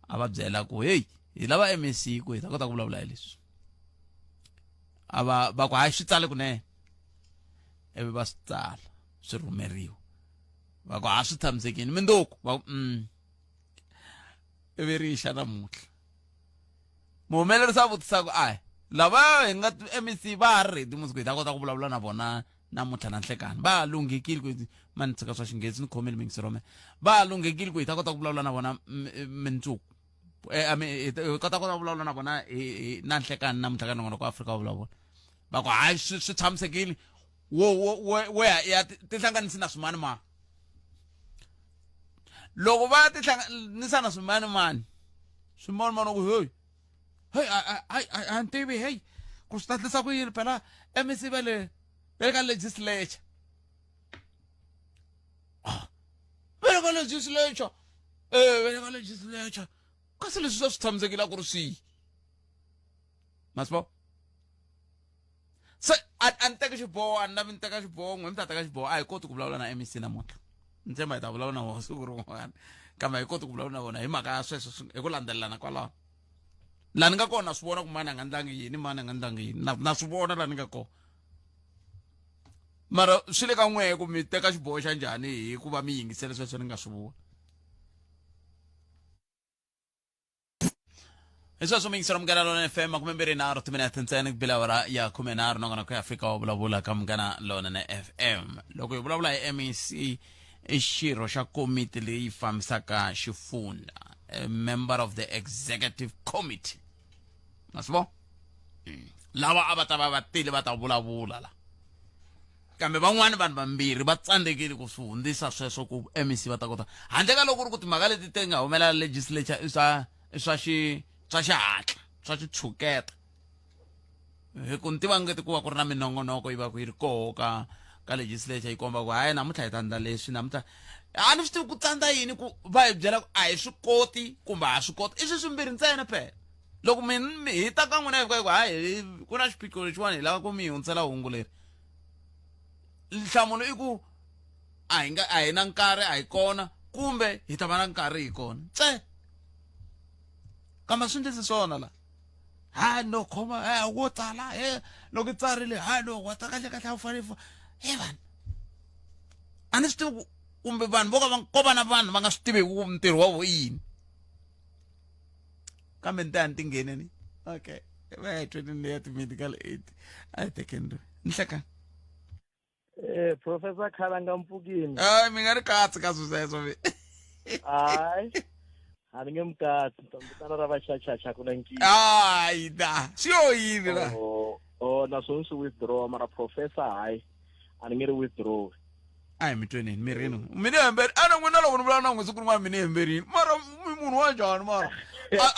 A va byela ku hey hi lava MEC ku hi ta kota ku vulavula hi leswi. A va va ku hayi swi tsale kunene. Ivi va swi tsala swi rhumeriwa. Va ku ha swi tshamisekile minduku va ku Ivi ri xa namuntlha. Muhumelerisi a vutisa ku a lava hi nga MEC va ha ri ready masiku hi ta kota ku vulavula na vona namuntlha na nhlekani va lunghekile ku mani tshika swa xinghezi ni khomile mingisero me va lunghekile ku hi ta kota ku vulavula na vona mindzuku hi kota ku vulavula na vona na nhlekani namuntlha ka nongonoko wa Afrika wa vulavula va ku hayi swi tshamisekile wo wo wo ya ya tihlanganisi na swimanimani loko va tihlanganisa na swimanimani swimanimani ku hey hey a ni tivi hey ku swi tatlisa ku yini phela MEC va le va le ka legislature va le ka legislature va le ka legislature kasi leswi swa swi tshamisekile a ku ri swihi ma swi vona se a ni teki xiboho a ni lavi ni teka xiboho n'we mi ta teka xiboho a hi koti ku vulavula na MEC namuntlha ni tshemba hi ta vulavula na vona siku rin'wana kambe a hi koti ku vulavula na vona hi mhaka ya sweswo hi ku landzelelana kwalaho laha ni nga kona na swi vona ku mani a nga ndlangi yini mani a nga ndlangi yini na swi vona laha ni nga kona mara swi le ka n'wehe ku mi teka xiboho xa njhani hi ku va mi yingisele sweswo ni nga swi vula hi sweswo miyingiselo Munghana Lonene FM 23 timinete ntsena ku bile awara ya 13 nongonoko ya Afrika wa vulavula ka Munghana Lonene FM loko hi vulavula hi MEC i xirho xa komiti leyi fambisaka xifundza a member of the executive committee ma swi vona lava a va ta va va tile va ta vulavula la kambe van'wani vanhu vambirhi va tsandzekile ku swi hundzisa sweswo ku MEC va ta kota handle ka loko ku ri ku timhaka leti ti nga humelela legislature i swa i swa xi swa xihatla swa xitshuketa hi ku ni tiva ngeti ku va ku ri na minongonoko yi va ku yi ri koho ka ka legislature yi komba ku hayi namuntlha hi ta endla leswi namuntlha a ni swi tivi ku tsandza yini ku va hi byela ku a hi swi koti kumbe ha swi kota i swi swimbirhi ntsena phela loko mi hi ta ka n'wina hi fika hi ku hayi ku na xiphiqo lexiwani hi lava ku mi hundzisela hungu leri nhlamulo i ku a hi nga a hi na nkarhi a hi kona kumbe hi ta va na nkarhi hi kona ntsena kambe swi ndlisi swona la ha no khoma ha wo tsala he loko i tsarile ha no wa ta kahle kahle a wu fanele he vanhu a ni swi tivi kumbe vanhu vo ka va ko va na vanhu va nga swi tiveki ku ntirho wa vo i yini kambe ni ta ya ni tingheneni okay va ya hi tweni leya ti-medical aid a hi tekeni ri ni hlekani Eh, Professor Khalanga Mpfukini. Hayi mi nga ri katsi ka swi sweswo mi. Hayi. A ni nge mi katsi, ni ta mi vitana ra vachachacha ku na nkingha. Hayi da, swi yo yini la? Oh, oh, naswona swi withdraw mara professor hayi. A ni nge ri withdraw. A hi mi tweneni mi rini mi ni hemberi a na n'wina loko ni vulavula na n'we siku rin'wana mi ni hemberini mara mi munhu wa njhani mara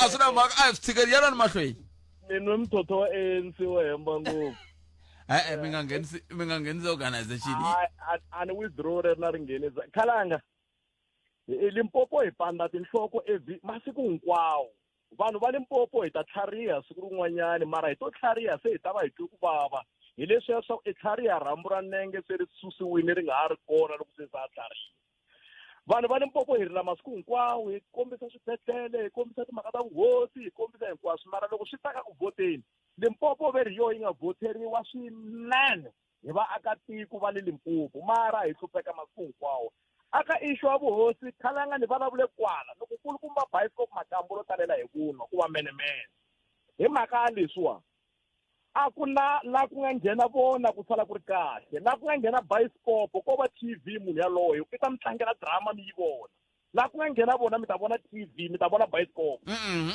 a swi na mhaka a hi swi tshikeli yanani mahlweni. Ni nwe mthotho wa ANC wo hemba ngopfu. E-e mi nga nghenisi mi nga nghenisi organization a ni withdraw ri na ri nghenisa khalanga hi Limpopo hi panda tinhloko every masiku hinkwawo. Vanhu va Limpopo hi ta tlhariha siku rin'wanyani, mara hi to tlhariha se hi ta va hi twe ku vava. Hi leswiya swa ku i tlhariha rhambu ra nenge se ri susiwile ri nga ha ri kona loko se sa tlhariha. Vanhu va Limpopo hi rila masiku hinkwawo, hi kombisa swibedhlele, hi kombisa timhaka ta vuhosi, hi kombisa hinkwaswo, mara loko swi ta ka ku vhoteni, Limpopo ve ri hi yona yi nga vhoteriwa swinene hi vaakatiko va le Limpopo, mara hi hlupheka masiku hinkwawo. Aka issue ya vuhosi, khalanga ni vulavule kwala, loko kulukumba bioscope makambu ro talela hi vunwa, ku va menemene. Hi mhaka ya leswiwa, a ku na la ku nga nghena vona ku sala ku ri kahle, la ku nga nghena bioscope ko va TV munhu yaloye i ta mi tlangela drama mi yi vona. La ku nga nghena vona mi ta vona TV, mi ta vona bioscope.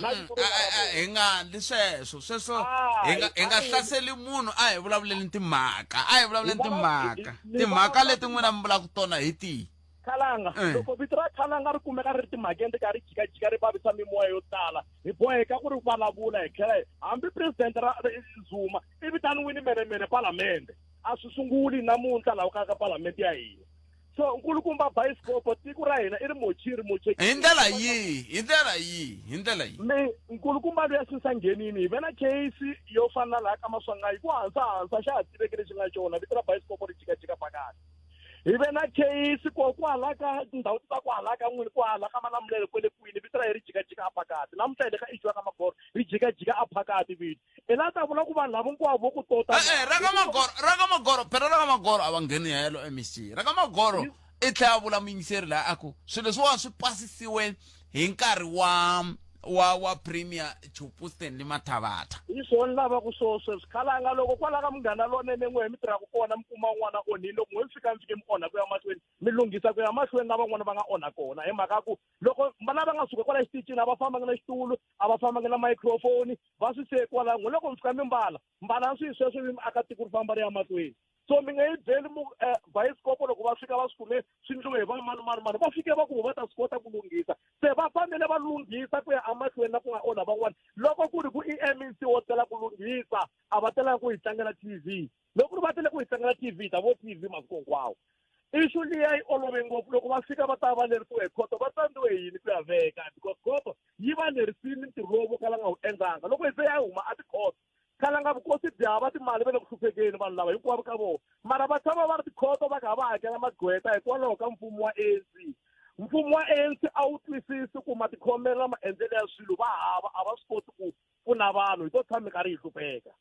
Na vito ro va ra vona. Hi nga ndli sweswo, sweswo Ah, hi nga hi nga a hi- hlaseli munhu, a hi vulavuleni timhaka, a hi vulavuleni Hi vulavula- timhaka. ni Timhaka vulavula leti n'wina mi vulaka tona hi tihi? Khalanga, loko vito ra Khalanga ri kumeka ri ri timhakeni ri karhi ri jikajika ri vavisa mimoya yo tala, hi boheka ku ri vulavula hi tlhela hi hambi president ra Zuma i vitaniwile menemene palamende, a swi sunguli namuntlha laha ka ka palamende ya hina. So nkulukumba bioscope tiko ra hina i ri mochiri mochekile. Hi ndlela yihi? Hi ndlela yihi? Hi ndlela yihi? Mi nkulukumba luya since a nghenini hi ve na case yo fana na laha ka Maswanganyi ku hansa hansa xa ha tiveki lexi nga xona vito ra bioscope ri jikajika pakati. Hi ve na case ko kwala ka tindhawu ta kwala ka n'wini kwala ka Malamulele kwele kwini vito ra yena ri jikajika a phakati namuntlha hi le ka issue ya ka Magoro ri jikajika a phakati vito i la ta vula ku vanhu lava hinkwavo vo ku tota E-e, ra ka Magoro ra ka Magoro phela ra ka Magoro a va ngheni helo MEC ra ka Magoro i tlhela a vula muyingiseri laha a ku swilo leswiwani swi pasisiwe hi nkarhi wa wa wa premier Chupu Stanley Mathavatha hi swona lava ku swo sweswi khalanga loko kwala ka munghana lonene n'we mi tirhaka kona mi kuma un'wana onhile loko n'we mi fika mi fike mi onha ku ya mahlweni mi lunghisa ku ya mahlweni na van'wana va nga onha kona hi mhaka ku loko lava nga suka kwala xitichini a va fambanga na xitulu a va fambanga na microphone va swi siye kwala n'we loko mi fika mi mbala mbala swi sweswo mi aka tiko ri famba ri ya mahlweni so mi nga yi byeli mu bayisikopo loko va fika va swi kume swi ndliwe hi va mani mani mani va fike va ku va ta swi kota ku lunghisa se va fanele va lunghisa ku ya emahlweni na ku nga onha van'wana loko ku ri ku i MEC wo tela ku lunghisa a va telanga ku hi tlangela TV loko ku ri va tele ku hi tlangela TV ta vo TV masiku hinkwawo issue liya yi olove ngopfu loko va fika va ta va lerisiwe hi khoto va tsandziwe hi yini ku ya veka because khoto yi va lerisile ntirho lowu vo kala nga wu endlanga loko hi se ya huma a tikhoto khalanga vukosi bya hava timali va le ku hluphekeni vanhu lava hinkwavo ka vona mara va tshama va ri tikhoto va kha va hakela magqweta hikwalaho ka mfumo wa ANC mfumo wa ANC a wu twisisi ku matikhomelo na maendlelo ya swilo va hava a va swi koti ku pfuna vanhu hi to tshama mi karhi hi hlupheka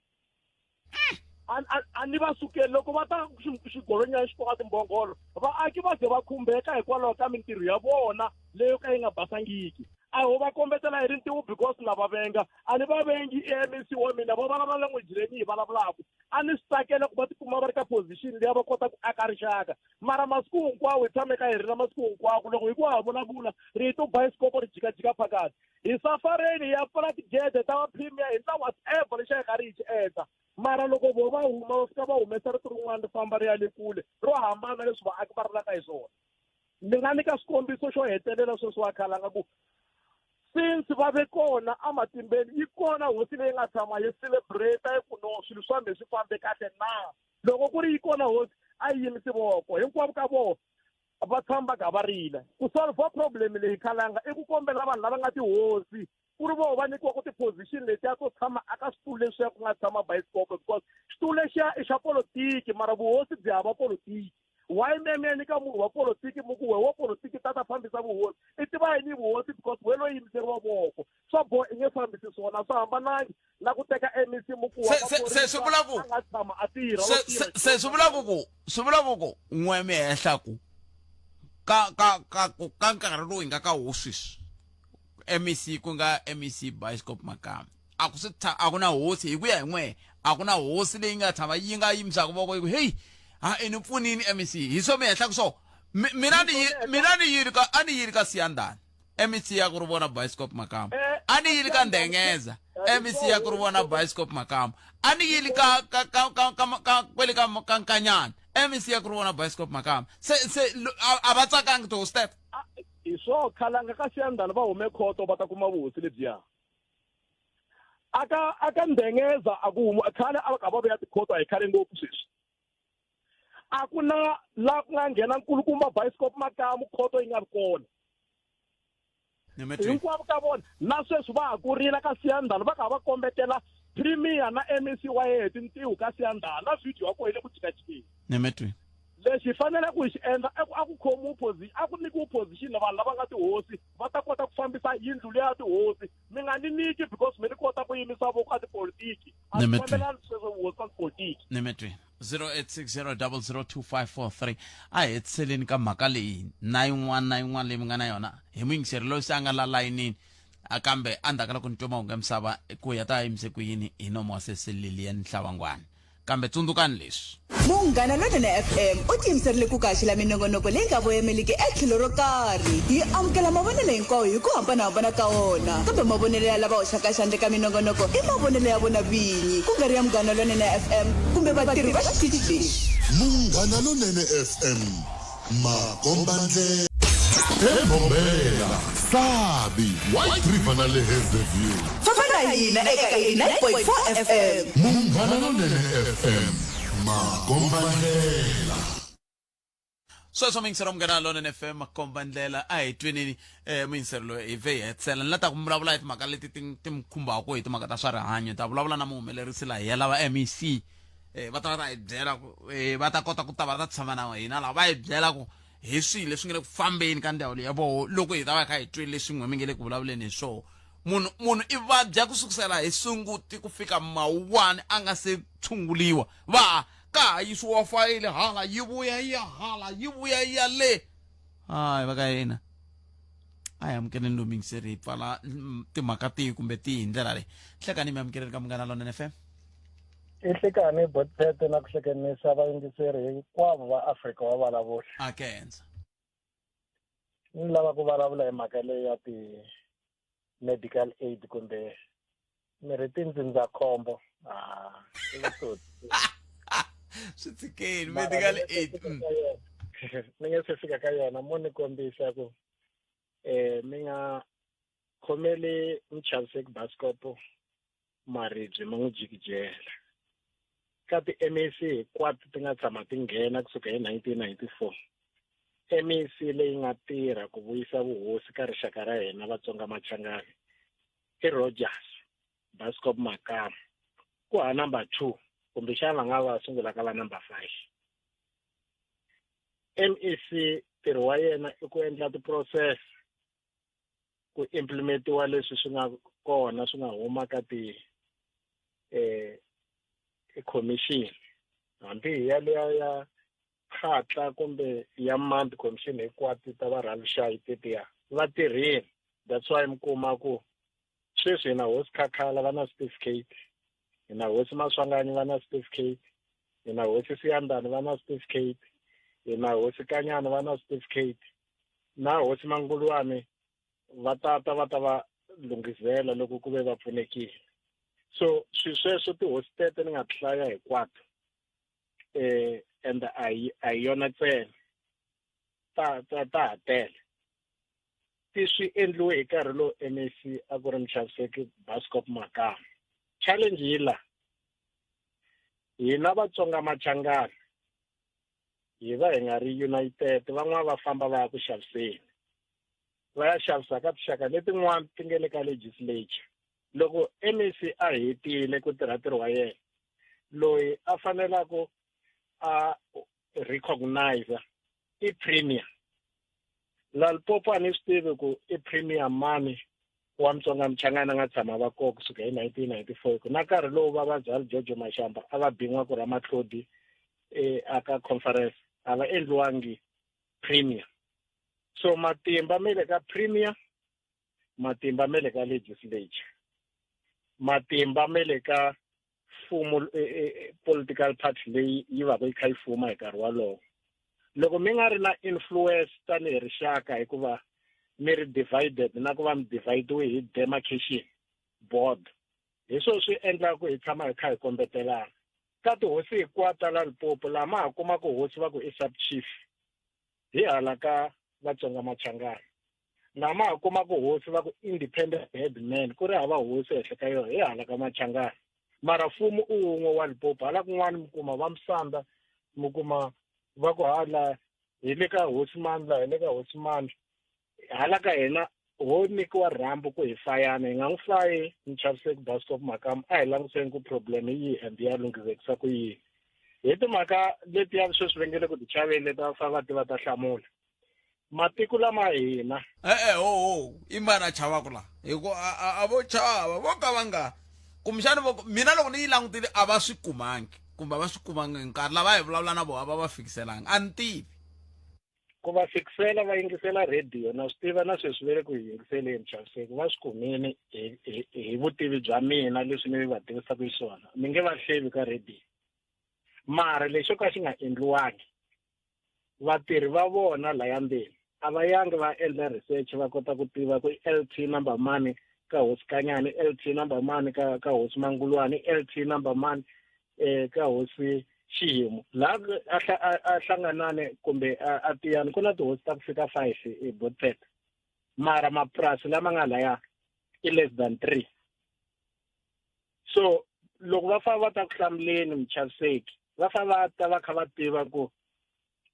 a ni va sukeli loko va ta xigolonyana xi koka timbhongolo vaaki va ze va khumbeka hikwalaho ka mintirho ya vona leyo ka yi nga basangiki a ho va kombetela hi rintiwo because na va venga a ni va vengi MEC wa mina va vulavula language leyi ni yi vulavulaka a ni swi tsakela ku va tikuma va ri ka position liya va kota ku aka rixaka mara masiku hinkwawo hi tshame ka hi rila masiku hinkwako loko hi ku ha vulavula rito bayisikopo ri jikajika phakathi hi safareni ya pfula tigede ta va premier hi ndla whatever lexi a hi karhi hi xi endla mara loko vo va huma va fika va humesa rito rin'wana ri famba ri ya le kule ro hambana leswi vaaki va rilaka hi swona ni nga nyika xikombiso xo hetelela sweswi wa khalanga ku since va ve kona ematimbeni yi kona hosi leyi nga tshama yi celebrate yi ku no swilo swa me swi fambe kahle na loko ku ri yi kona hosi a yi yimisi voko hinkwavo ka vona va tshama va kha va rila ku solve problem leyi khalanga i ku kombela vanhu lava nga tihosi ku ri voho va nyikiwaka ti-position letiya to tshama aka switulu leswiya ku nga tshama bayisikopo because xitulu lexiya i xa polotiki mara vuhosi byi hava polotiki why me mi ya nyika munhu wa polotiki mi ku we wa polotiki ta ta fambisa vuhosi i tiva yini vuhosi because we lo yimiseriwa voko swa boha i nge fambisi swona swa hambanangi na ku teka MEC mukuwa se swi vula ku a nga tshama a tirha se swi vula ku swi vula ku n'we mi hehla ku ka ka ka ka nkarhi lowu hi nga ka wo sweswi MEC ku nga MEC Bioscope Makamba a ku swi a ku na hosi hi ku ya hi n'we a ku na hosi leyi nga tshama yi nga yimisaka voko yi ku heyi ha i ni pfunini MEC hi swo mi hehlaka swo mina ni mina ni yili ka a ni yili ka Siyandhani MEC ya ku ri vona Bioscope Makamba a ni yili ka Ndengeza MEC ya ku ri vona Bioscope Makamba a ni yili ka ka ka ka ka ka kwele ka ka Nkanyana MEC ya ku ri vona Bioscope Makamba se se a va tsakangi tihosi teto hi swo khalanga ka Siyandhani va hume khoto va ta kuma vuhosi lebyiya aka aka Ndengeza a ku huma khale a va ka va vuya tikhoto a hi khale ngopfu sweswi a ku na la ku nga nghena nkulukumba bioscope makamu khoto yi nga ri kona. Hinkwavo ka vona na sweswi va ha ku rila ka Siyandhani, va kha va kombetela Premier na MEC wa yehe hi tintiho ka Siyandhani, na video ya kona yi le ku jikajikeni. Ni Lexi hi faneleke ku hi xi endla i ku a ku khomiwi posi a ku nyikiwi position vanhu lava nga tihosi va ta kota ku fambisa yindlu liya ya tihosi. Mi nga ni nyiki because mi ni kota ku yimisa voko a tipolitiki. A swi fambelani sweswo vuhosi na tipolitiki. Ni 0860002543 a hi hetiseleni ka mhaka leyi na yin'wana na yin'wana leyi mi nga na yona hi muyingiseri loyi se a nga la layinini kambe endzhaku ka loko ni twe mahungu ya misava ku ya ta yimise ku yini hi nomo wa sesi Lilian Hlavangwana. Kambe tsundzukani leswi. Munghana Lonene FM u tiyimiserile ku kaxela minongonoko leyi nga voyameliki etlhelo ro karhi. Yi amukela mavonelo hinkwawo hi ku hambana-hambana ka wona, kambe mavonelo ya lava hoxaka xandla eka minongonoko i mavonelo ya vona vinyi, ku nga ri ya Munghana Lonene FM kumbe vatirhi va xitichi lexi. Munghana Lonene FM, makombandlela. EMbombela, Sabi, White River na le Hazyview. Famba na hina eka 89.4 FM. Munghana Lonene FM, makombandlela. Sweswo muyingiseri wa Munghana Lonene FM, makombandlela. A hi tweneni muyingiseri loyi hi vhe hi hetisela. Ni la ta ku vulavula hi timhaka leti ti mi khumbaka hi timhaka ta swa rihanyo. Hi ta vulavula na muhumelerisi laha hi ya lava MEC. Va ta va ta hi byela ku va ta kota ku ta va ta tshama na hina laha va hi byela ku hi swihi leswi nga le ku fambeni ka ndhawu leyi ya voho loko hi ta va hi kha hi twile leswi n'we mi nge le ku vulavuleni hi swoho. Munhu munhu i vabya ku sukusela hi Sunguti ku fika Mawuwani a nga se tshunguliwa, va ka ha yisiwa fayili hala yi vuya yi ya hala yi vuya yi ya le. Hayi va ka hina, a hi amukeleni lomu yingiseri hi pfala timhaka tihi kumbe tihi hi ndlela leyi. Hlekani mi amukeleni ka Munghana Lonene FM. I hlekani Botpete na ku hlekenisa vayingiseri hinkwavo va Afrika wa vulavula. A kenza. Ni lava ku vulavula hi mhaka leyi ya ti-medical aid kumbe mirhi tindzindzakhombo. Ah, i vutsotsi. Swi tshikeni, Mara medical ni nge se aid. fika ka yona. Ni nge se fika ka yona, mo ni kombisa ku mi nga khomeli Muchaviseki Baskopo maribye ma n'wi jikijela. Ka ti-MEC hinkwato ti nga tshama ti nghena kusuka hi 1994, MEC leyi nga tirha ku vuyisa vuhosi ka rixaka ra hina Vatsonga Machangani i Rogers Bascop Makamu. Ku ha number 2, kumbexana va nga va sungula ka va number 5. MEC ntirho wa yena i ku endla ti-process ku implementiwa leswi swi nga kona swi nga huma ka ti commission, hambi hi ya leya ya Kgatla kumbe ya Mand commission hinkwato ta va Raloshayi tetiya va tirhile. That's why mi kuma ku sweswi hi na Hosi Khakhala va na certificate, hi na Hosi Maswanganyi va na certificate, hi na Hosi Siyandhani va na certificate, hi na Hosi Kanyana va na certificate, na Hosi Mangulwane va tata va ta va lunghizela loko ku ve va pfunekile. So swi sweswo tihosi tete ni nga ti hlaya hinkwato, and a hi yona ntsena, ta ha tele. Ti swi endliwe hi nkarhi lowu MEC a ku ri Muchaviseki Bascop Makamu. Challenge yi la, hina Vatsonga Machangani hi va hi nga ri united, van'wana va famba va ya ku xaviseni, va ya xavisa ka tinxaka letin'wana ti nga le ka legislature. Loko MEC a hetile ku tirha ntirho wa yena, loyi a fanelaka a recognize i premier. La Limpopo a ni swi tivi ku i premier mani wa Mutsonga Machangani a nga tshama va kona kusuka hi 1994, ku na nkarhi lowu va va Jojo Mashamba a va bin'wa ku Ramatlhodi aka conference, a va endliwangi premier. So matimba me le ka premier, matimba me le ka legislature, matimba me le ka mfumo, political party leyi yi va yi kha yi fuma hi nkarhi wolowo. Loko mi nga ri na influence tanihi rixaka, hikuva mi ri divided na ku va mi dividiwe hi demarcation board, hi swona swi endlaka ku hi tshama hi kha hi kombetelana. Ka tihosi hinkwato ta la Limpopo, laha ma ha kumaka hosi va ku i sub chief, hi hala ka Vatsonga Machangani. Laha ma ha kumaka hosi va ku independent headman, ku ri hava hosi ehenhla ka yona, hi hala ka Machangani. Mara mfumo i wun'we wa Limpopo, hala kun'wana mi kuma va Musanda, mi kuma va ku hala hi le ka hosi Mandla, hi le ka hosi Mandla. Hala ka hina ho nyikiwa rhambu ku hi fayana hi nga n'wi fayi Muchaviseki Bascop Makamu a hi langutiseni ku problem hi yihi and ya lunghizekisa ku yini hi timhaka letiya sweswi va nge le ku ti chaveni leti va fanele va tiva ta hlamula matiko lama hina e-e ho ho i mani a chavaka la hi ku a vo chava vo ka va nga kumbexani vo mina loko ni yi langutile a va swi kumangi kumbe a va swi kumangi hi nkarhi lava hi vulavula na vona a va va fikiselanga a ni tivi ku va fikisela va yingisela radio na swi tiva na sweswi ve le ku yi yingiseleni Chaviseki va swi kumini hi hi hi vutivi bya mina leswi ni va tivisaka hi swona ni nge va hlevi ka radio mara lexo ka xi nga endliwangi vatirhi va vona laya ndzeni a va yangi va endla research va kota ku tiva ku i LT number mani ka hosi Kanyani LT number mani ka ka hosi Mangulwani LT number mani eh ka hosi Xihimu laha a a hlanganane kumbe a tiyani ku na tihosi ta ku fika 5 e Botpet mara mapurasi lama nga laya i less than 3 so loko va famba va ta ku hlamuleni muchaviseki va famba va ta va kha va tiva ku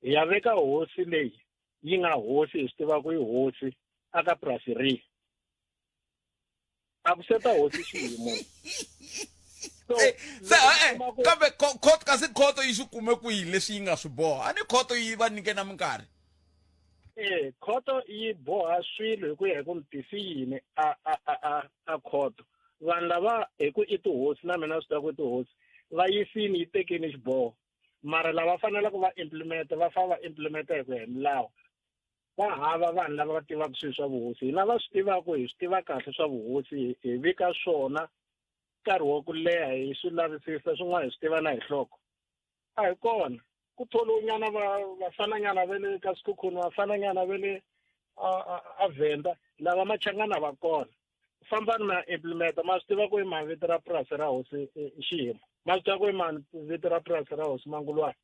hi ya veka hosi leyi yi nga hosi hi swi tiva ku i hosi aka purasi rihi a ku seta hosi xiyimo so se e kambe khoto kasi khoto yi swi kume kwihi leswi yi nga swi boha a ni khoto yi va nyike na minkarhi e khoto yi boha swilo hi ku ya hi ku mi tisi yini a a a a a khoto vanhu lava hi ku i tihosi na mina swi tiva ku i tihosi va yisini yi tekeni xiboho mara lava faneleke va implement va fanele va implement hi ku ya hi milawu va hava vanhu lava va tivaka swilo swa vuhosi hina va swi tivaka hi swi tiva kahle swa vuhosi hi vika swona nkarhi wa ku leha hi swi lavisisa swin'wana hi swi tiva na hi nhloko a hi kona ku tholiwanyana va vafananyana va le ka Sekhukhune vafananyana va le a Venda lava machangana va kona fambani ma implementa ma swi tiva ku i mani vito ra purasi ra hosi Xiyimo ma swi tiva ku i mani vito ra purasi ra hosi Mangulwana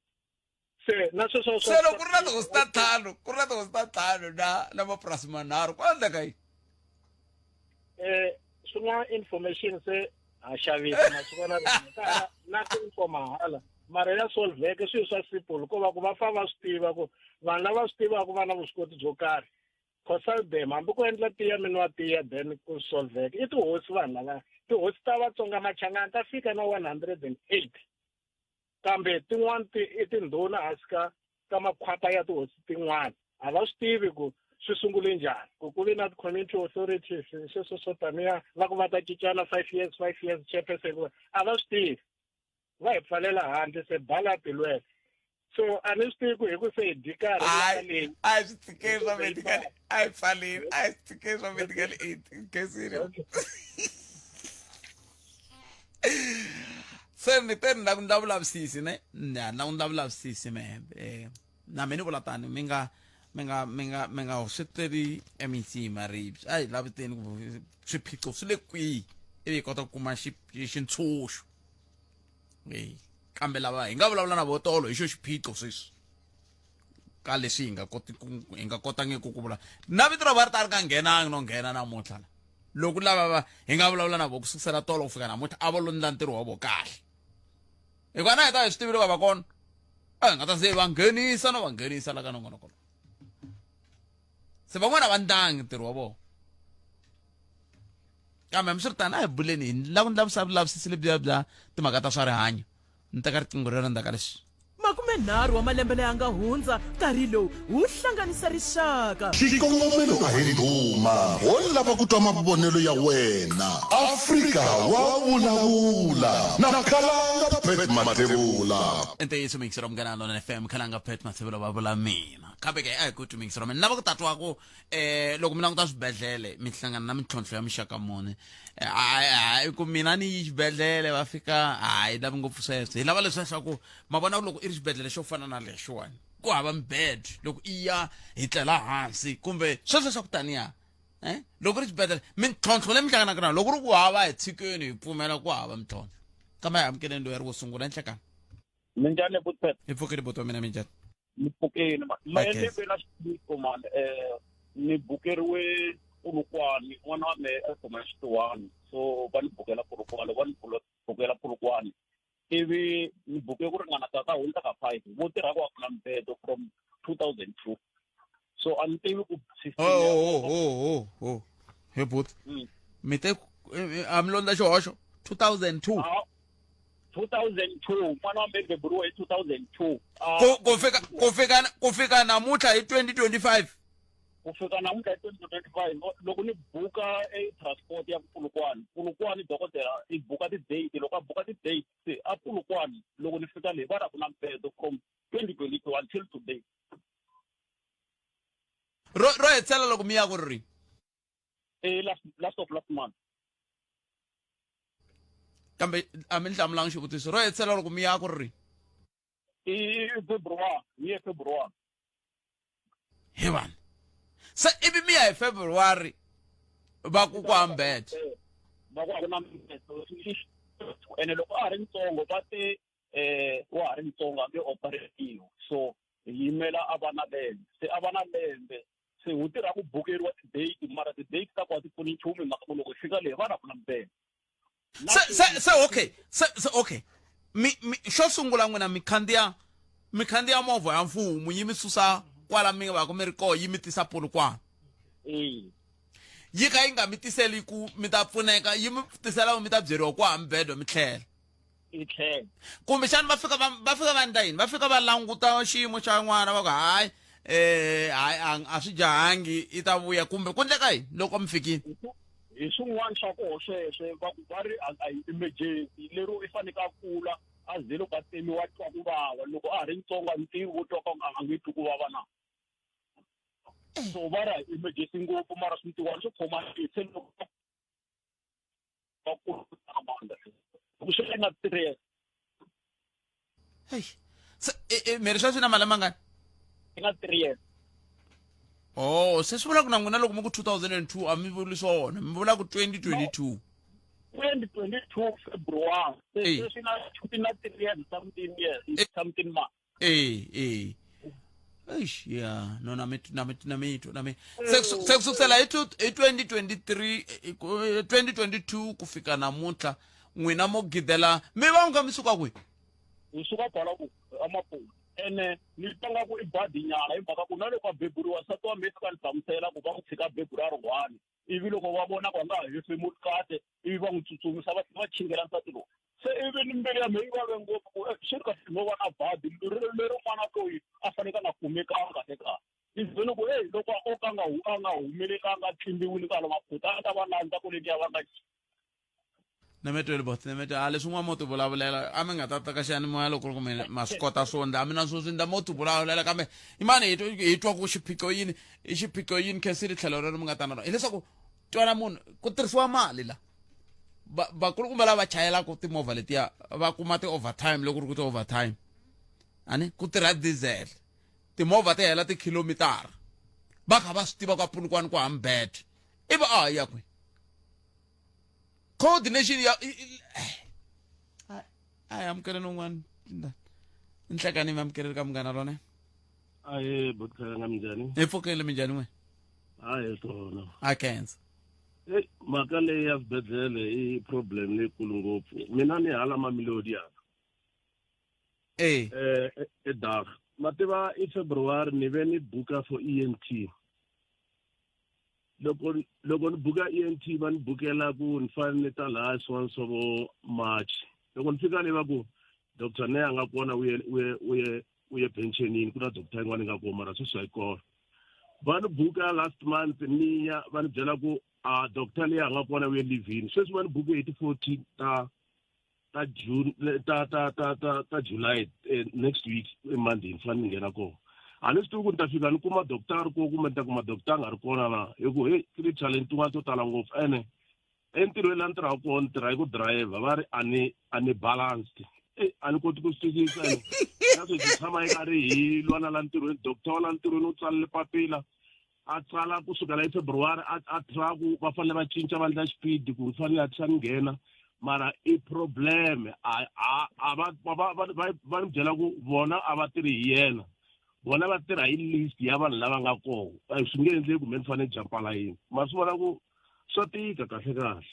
se na sweswo se loko ku ri na tihosi ta ntlhanu ku ri na tihosi ta ntlhanu na na mapurasi manharhu ku endleka yini eh swin'wana information se ha xavisa ma swi vona na ti-info mahala mara ya solveke swilo swa simple ko va ku va fa va swi tiva ku vanhu lava swi tivaka va na vuswikoti byo karhi consult them hambi ku endla tiya mi nwa tiya then ku solveke i tihosi vanhu lava tihosi ta Vatsonga Machangana ta fika na 108 kambe tin'wana ti i tindhuna hansi ka ka makhwata ya tihosi tin'wana a va swi tivi ku swi sungule njhani ku ku ve na ti-community authorities sweswo swo taniya va ku va ta cincana five years five years chairperson a va swi tivi va hi pfalela handle se bala tilwela so a ni swi tivi ku hi ku se hi dyi karhi leyi a hi swi tshikeni swa medical a hi pfaleni a hi swi tshikeni swa medical aid khensile se ni te ni la ku ndla vulavisisi ne ya ni la ku ndla vulavisisi mehe eh na mina ni vula tani mi nga mi nga mi nga mi nga hoxeteli MEC maribye a hi laviteni ku swiphiqo swi le kwihi ivi hi kota ku kuma xintshunxo e kambe lava hi nga vulavula na vo tolo hi xo xiphiqo sweswi ka leswi hi nga koti ku hi nga kotangiki ku vula na vito ra va ri ta ri nga nghenangi no nghena namuntlha la loko lava va hi nga vulavula na vo ku sukusela tolo ku fika namuntlha a va lo ndla ntirho wa vo kahle hikuva na hi ta hi swi tivile va va kona a hi nga ta ze va nghenisa no va nghenisa la ka nongonoko se van'wana va ndlangi ntirho wa vona kambe hambiswiritano a hi buleni hi lava ku ndla vulavisisi lebyiya bya timhaka ta swa rihanyo ni teka riqingho rero ndzhaku ka leswi 30 wa malembe leya nga hundza nkarhi lowu wu hlanganisa rixaka Xikongomelo a hi ndhuma, ho lava ku twa mavonelo ya wena. Afrika wa vulavula na Khalanga Pat Mathebula. I ntiyiso muyingiseri wa Munghana Lonene FM Khalanga Pat Mathebula va vula mina kambe ke a hi ku twi muyingiseri wa mina ni lava ku tatwa ku eh loko mi languta swibedhlele mi hlangana na mintlhontlho ya mixaka muni eh, hayi ku mina ni yi xibedhlele va fika hayi lavi ngopfu sweswo hi lava leswiya swa ku ma vona loko i ri xibedhlele xo fana na lexiwani ku hava mibed loko i ya hi tlela hansi kumbe sweswo swa ku taniya eh loko ri xibedhlele mintlhontlho leyi mi hlanganaka na loko ri ku hava hi tshikeni hi pfumela ku hava mintlhontlho kambe hi amukeleni loyi a ri wo sungula enhlekani minjhani buti hi pfukile buti wa mina minjhani ni pfukile mani mehe ni ve na xiphiqo mani um ni bukeriwe Polokwane n'wana wa mehe a khoma xitiwani so va ni bukela Polokwane va ni bukela Polokwane ivi ni buke ku ringana ta ta hundza ka five vo tirha ku a ku na mibedo from 2002 so a ni tivi ku system oh, oh, oh, oh, oh. He buti mi te a mi londza xihoxo 2002. 2002, n'wana wa mina beburiwe hi 2002. Ku fika namuntlha hi 2025. Ku fika namuntlha hi 2025, loko ni buka e transport ya Polokwane, Polokwane dokodela i buka ti-date. Loko a buka ti-date se a Polokwane, loko ni fika le va ri a ku na mbedo from 2022 until today. Ro hetisela loko mi ya ku ri E last of last month. Kambe a mi ni hlamulanga xivutiso. Ro hetisela loko mi ya ku ri I February, ni ye February. He vanhu, se ivi mi ya hi February va ku hambete. Va ku a ku na mbedo, ene loko a ha ri ntsongo va te wa ha ri ntsongo, a nge operatiwa, so hi yimela a va na lembe. Se a va na lembe, se hu tirha ku bukeriwa ti-date, mara ti-date ta ku a ti pfuni nchumu hi mhaka ku loko hi fika le va ri a ku na mbedo. Se okay, se okay, mi xo sungula n'wina mi khandziya movha ya mfumo yi mi susa kwala mi va ku mi ri koho, yi mi tisa Polokwane. Yi kha yi nga mi tiseli ku mi ta pfuneka, yi mi tisela ku mi ta byeriwa ku hambedwa mi tlhela. I tlhela. Kumbexani va fika va endla yini? Va fika va languta xiyimo xa n'wana, va ku hayi, hayi, a swi jahangi, i ta vuya, kumbe ku endleka yini loko mi fikile? Hi swin'wana swa koho sweswe va ku va ri a hi emergency lero i faneke a kula, a ze loko a tsemiwa twa ku vava. Loko a ha ri ntsongo a ntivi wo twa ka a nge twi ku vava na, so va ri a hi emergency ngopfu, mara swintiwani swo khoma se loko va kula amandla loko swi ri na 3 years. Hey, se mi ri sweswi na malembe mangani? I na 3 years. Oh, se swi vula ku na n'wina loko mi ku 2002 a mi vuli swona, mi vula ku 2022. 2022 February. Se sweswi na 3 years, something years, something months. Eh, eish, ya no, na mi se kusukisela hi 2023, 2022 ku fika namuntlha, n'wina mo gidela mi va nga mi suka kwihi? Hi suka kwala ku amaPoni, ene ni twa nga ku i badi nyana hi mhaka ku na loko a beburiwa, nsati wa mina fika ni hlamusela ku va ku tshika beburi a ri one, ivi loko va vona ku a nga ha hefemuli kahle, ivi va n'wi tsutsumisa, va tlhela va chingela nsati lowu. Se ivi ni mbilu ya mina yi vave ngopfu ku swi ri kahle no va na badi leri n'wana loyi a faneke a nga kumekanga kahle kahle. Ni ze ni ku eyi, loko o ka a nga humelelanga, a tlimbiwile ka maphutha, a ta va landza ku letiya va nga. Nemetweli bot, nemetwe a leswi n'wana mo ti vulavulela, a mi nga ta teka xiyanimoya loko ri ku mi ma swi kota swo ndla, a mi na swo swi ndla, mo ti vulavulela. Kambe imani hi twa ku xiphiqo yini, i xiphiqo yini khensile tlhelo rero mi nga ta na rona, hileswaku twana munhu ku tirhisiwa mali la vakulukumba lava chayelaka timovha letiya va kuma ti-overtime, loko ku ri ku ti-overtime ani ku tirha diesel, timovha ti hela tikhilomitara, va kha va swi tiva ku a Polokwane ku hambete, ivi a ya kwi coordination ya a hi amukeleni un'wana. Nhlekani, mi amukeleli ka Munghana Rona. Ahe, botkhalanga, minjhani? Hi pfukile, minjhani n'we? Hayi, tona. A khensa. Eyi, mhaka leyi ya swibedhlele i problem leyikulu ngopfu. Mina ni hala Mamelodi yana. Edag mativa i February ni ve ni buka for ENT. Loko ni buka ENT, va ni bukela ku ni fanele ni ta laha swona vo March. Loko ni fika le, va ku doctor ne a nga kona, u ye pensionini, ku na doctor yin'wana yi nga kona, mara sweswi a yi kona. Va ni buka last month, ni ya, va ni byela ku a doctor leyi a nga kona u ye leavini. Sweswi va ni buke hi ti-14 ta June, ta July, next week Monday ni fanele ni nghena kona. A ni swi tivi ku ni ta fika ni kuma doctor a ri kona kumbe ni ta kuma doctor a nga ri kona na, hi ku hey, ti ni challenge tin'wana to tala ngopfu. Ene entirhweni laha ni tirhaka kona, ni tirha hi ku driver, va ri a ni balanced. E a ni koti ku swi twisisa, ene na sweswi tshama yi karhi hi lwa na la ntirhweni. Doctor wa la ntirhweni u tsalile papila, a tsala kusukela hi February, a try ku va fanele va cinca va endla xipidi ku ni fanele hatlisa ni nghena, mara i problem a va ni byela ku vona a va tirhi hi yena, vona va tirha hi list ya vanhu lava nga kona. Swi nge endleki kumbe ni fanele jampa layini, ma swi vona ku swa tika kahle kahle.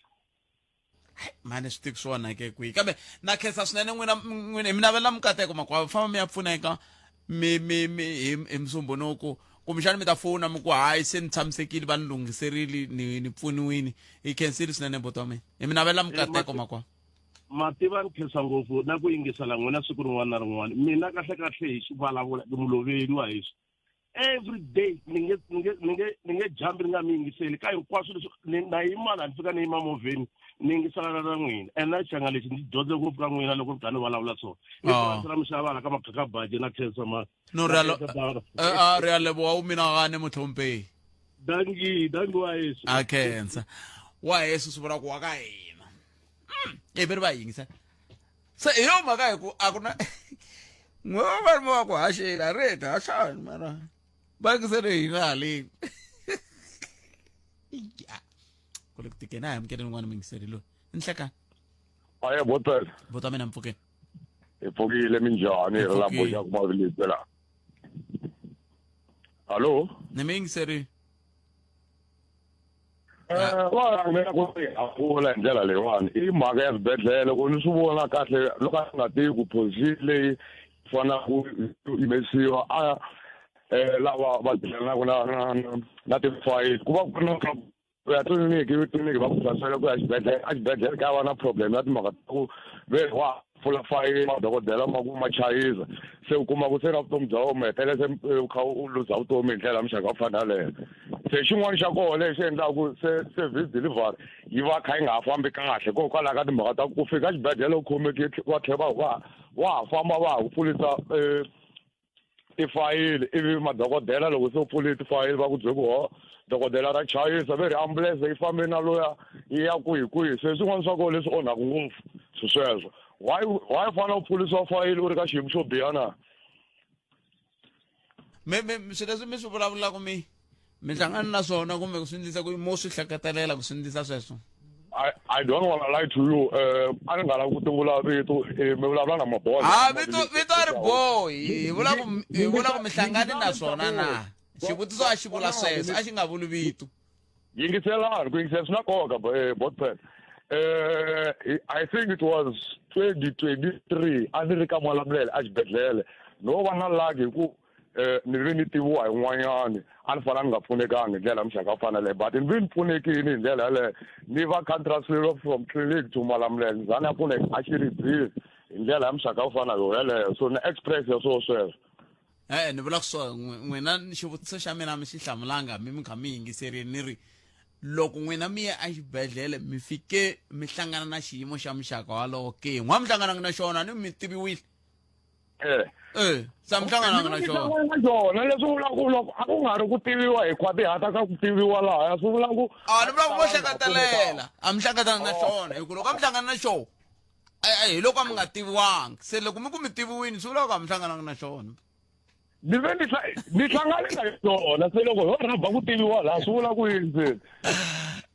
Mani swi tiki swi onhake kwihi, kambe na khensa swinene n'wina, hi mi navela mikateko makwavo, famba mi ya pfuneka mi mi mi hi Musumbunuku. Kumbexani mi ta fona mi ku hayi se ni tshamisekile va ni lunghiserile ni ni pfuniwini. Hi khensile swinene buti wa mina. Hi mi navela mikateko makwa. Mativa ni khensa ngopfu na ku yingisela n'wina siku rin'wana na rin'wana. Mina kahle kahle hi xivulavula ni muloveli wa heswi. Every day ni nge ni nge ni nge ni nge jambi ni nga mi yingiseli ka hinkwaswo leswi ni na yima laha ni fika ni yima movheni ni yingiselana na n'wina and na xanga lexi ndzi dyondze ngopfu ka n'wina loko ni kha ni vulavula so i purasi ra mixava la ka makhakhabaji na khensa ma No re a a re a leboga o menagane motlhompei. Dankie, dankie wa heso. A khensa. Wa heso swi vula ku wa ka hina. E ve ri va yingisa. Se hi yo mhaka hi ku a ku na n'we va ri va ku haxeni a ri heta haxani mara va yingisele hina haleni. Ya. Ku le ku tikeni a hi amukeleni un'wana muyingiseri loyi. Nhlekani. Aye botela. Bota mina mpfukeni. Hi pfukile minjhani hi ri la boxaka mavilisi la. Hallo? Ni mi yingiserile. Va mina ku hapfula hi ndlela leyiwani i mhaka ya swibedhlele ku ni swi vona kahle loko a nga tivi ku position leyi fanaka ku yimesiwa a lava va tirhanaka na na na tifayili ku va ku ri na ku ya tliliniki ivi tliliniki va ku transfera ku ya xibedhlele a xibedhlele ka va na problem ya timhaka ta ku ve wa pfula fayili madokodela ma ku ma chayisa se u kuma ku se na vutomi bya wena hetelela se u kha u luza vutomi hi ndlela ya muxaka wo fana yaleyo se xin'wana xa kona lexi endlaku se service delivery yi va kha yi nga ha fambi kahle hikokwalaho ka timhaka ta ku fika xibedhlele u khomekile va tlhela va va wa ha famba va ha ku pfulisa tifayili ivi madokodela loko se u pfule tifayili va ku byele ku ho dokodela ra chayisa ve ri ambulense yi fambe na loya yi ya kwihi kwihi se swin'wana swa kona leswi onhaka ngopfu swi sweswo why why u fanele u pfulisiwa fayili u ri ka xiyimo xo biha na mi mi swilo leswi mi swi vulavulaka mi mi hlangana na swona kumbe ku swi endlisa ku mo swi hleketelela ku swi endlisa sweswo I, I don't want to lie to you. A ni nga lavi ku tivula vito, mi vulavula na mabola. Ah, vito vito a ri bohi. Hi vula ku hi vula ku mi hlangane na swona na. Xivutiso a xi vula sweswo, a xi nga vuli vito. Yingiselani, ku yingisela swi na nkoka, Botpen. I think it was 2023 a ni ri ka Malamulele a xibedhlele. No va na luck hi ku eh ni ve ni tiviwa hi n'wanyani a ni fanele ni nga pfunekangi hi ndlela ya muxaka wo fana leyo but ni ve ni pfunekile hi ndlela yaleyo ni va kha ni transferiwa from clinic to Malamulele ni za ni ya pfuneka a Xiridzini hi ndlela ya muxaka wo fana yo yaleyo so ni express ya swona sweswo. E-e ni vula swo n'wina xivutiso xa mina mi xi hlamulanga mi mi kha mi yingiserile ni ri loko n'wina mi ye exibedhlele mi fike mi hlangana na xiyimo xa muxaka walowo ke n'wa mi hlangananga na xona ni mi tiviwile Eh. Eh, sa mi hlangananga na xona. Na xona leswi vulaka ku loko a ku nga ri ku tiviwa hi khwatihata ka ku tiviwa lahaya swi vula ku A ni vula ku vo hleketelela. A mi hlangananga na xona hi ku loko a mi hlangana na xona hi loko a mi nga tiviwangi se loko mi ku mi tiviwini swi vula ku a mi hlangananga na xona. Ni ve ni ni hlangane na yona se loko ho rhaba ku tiviwa laha swi vula ku yini se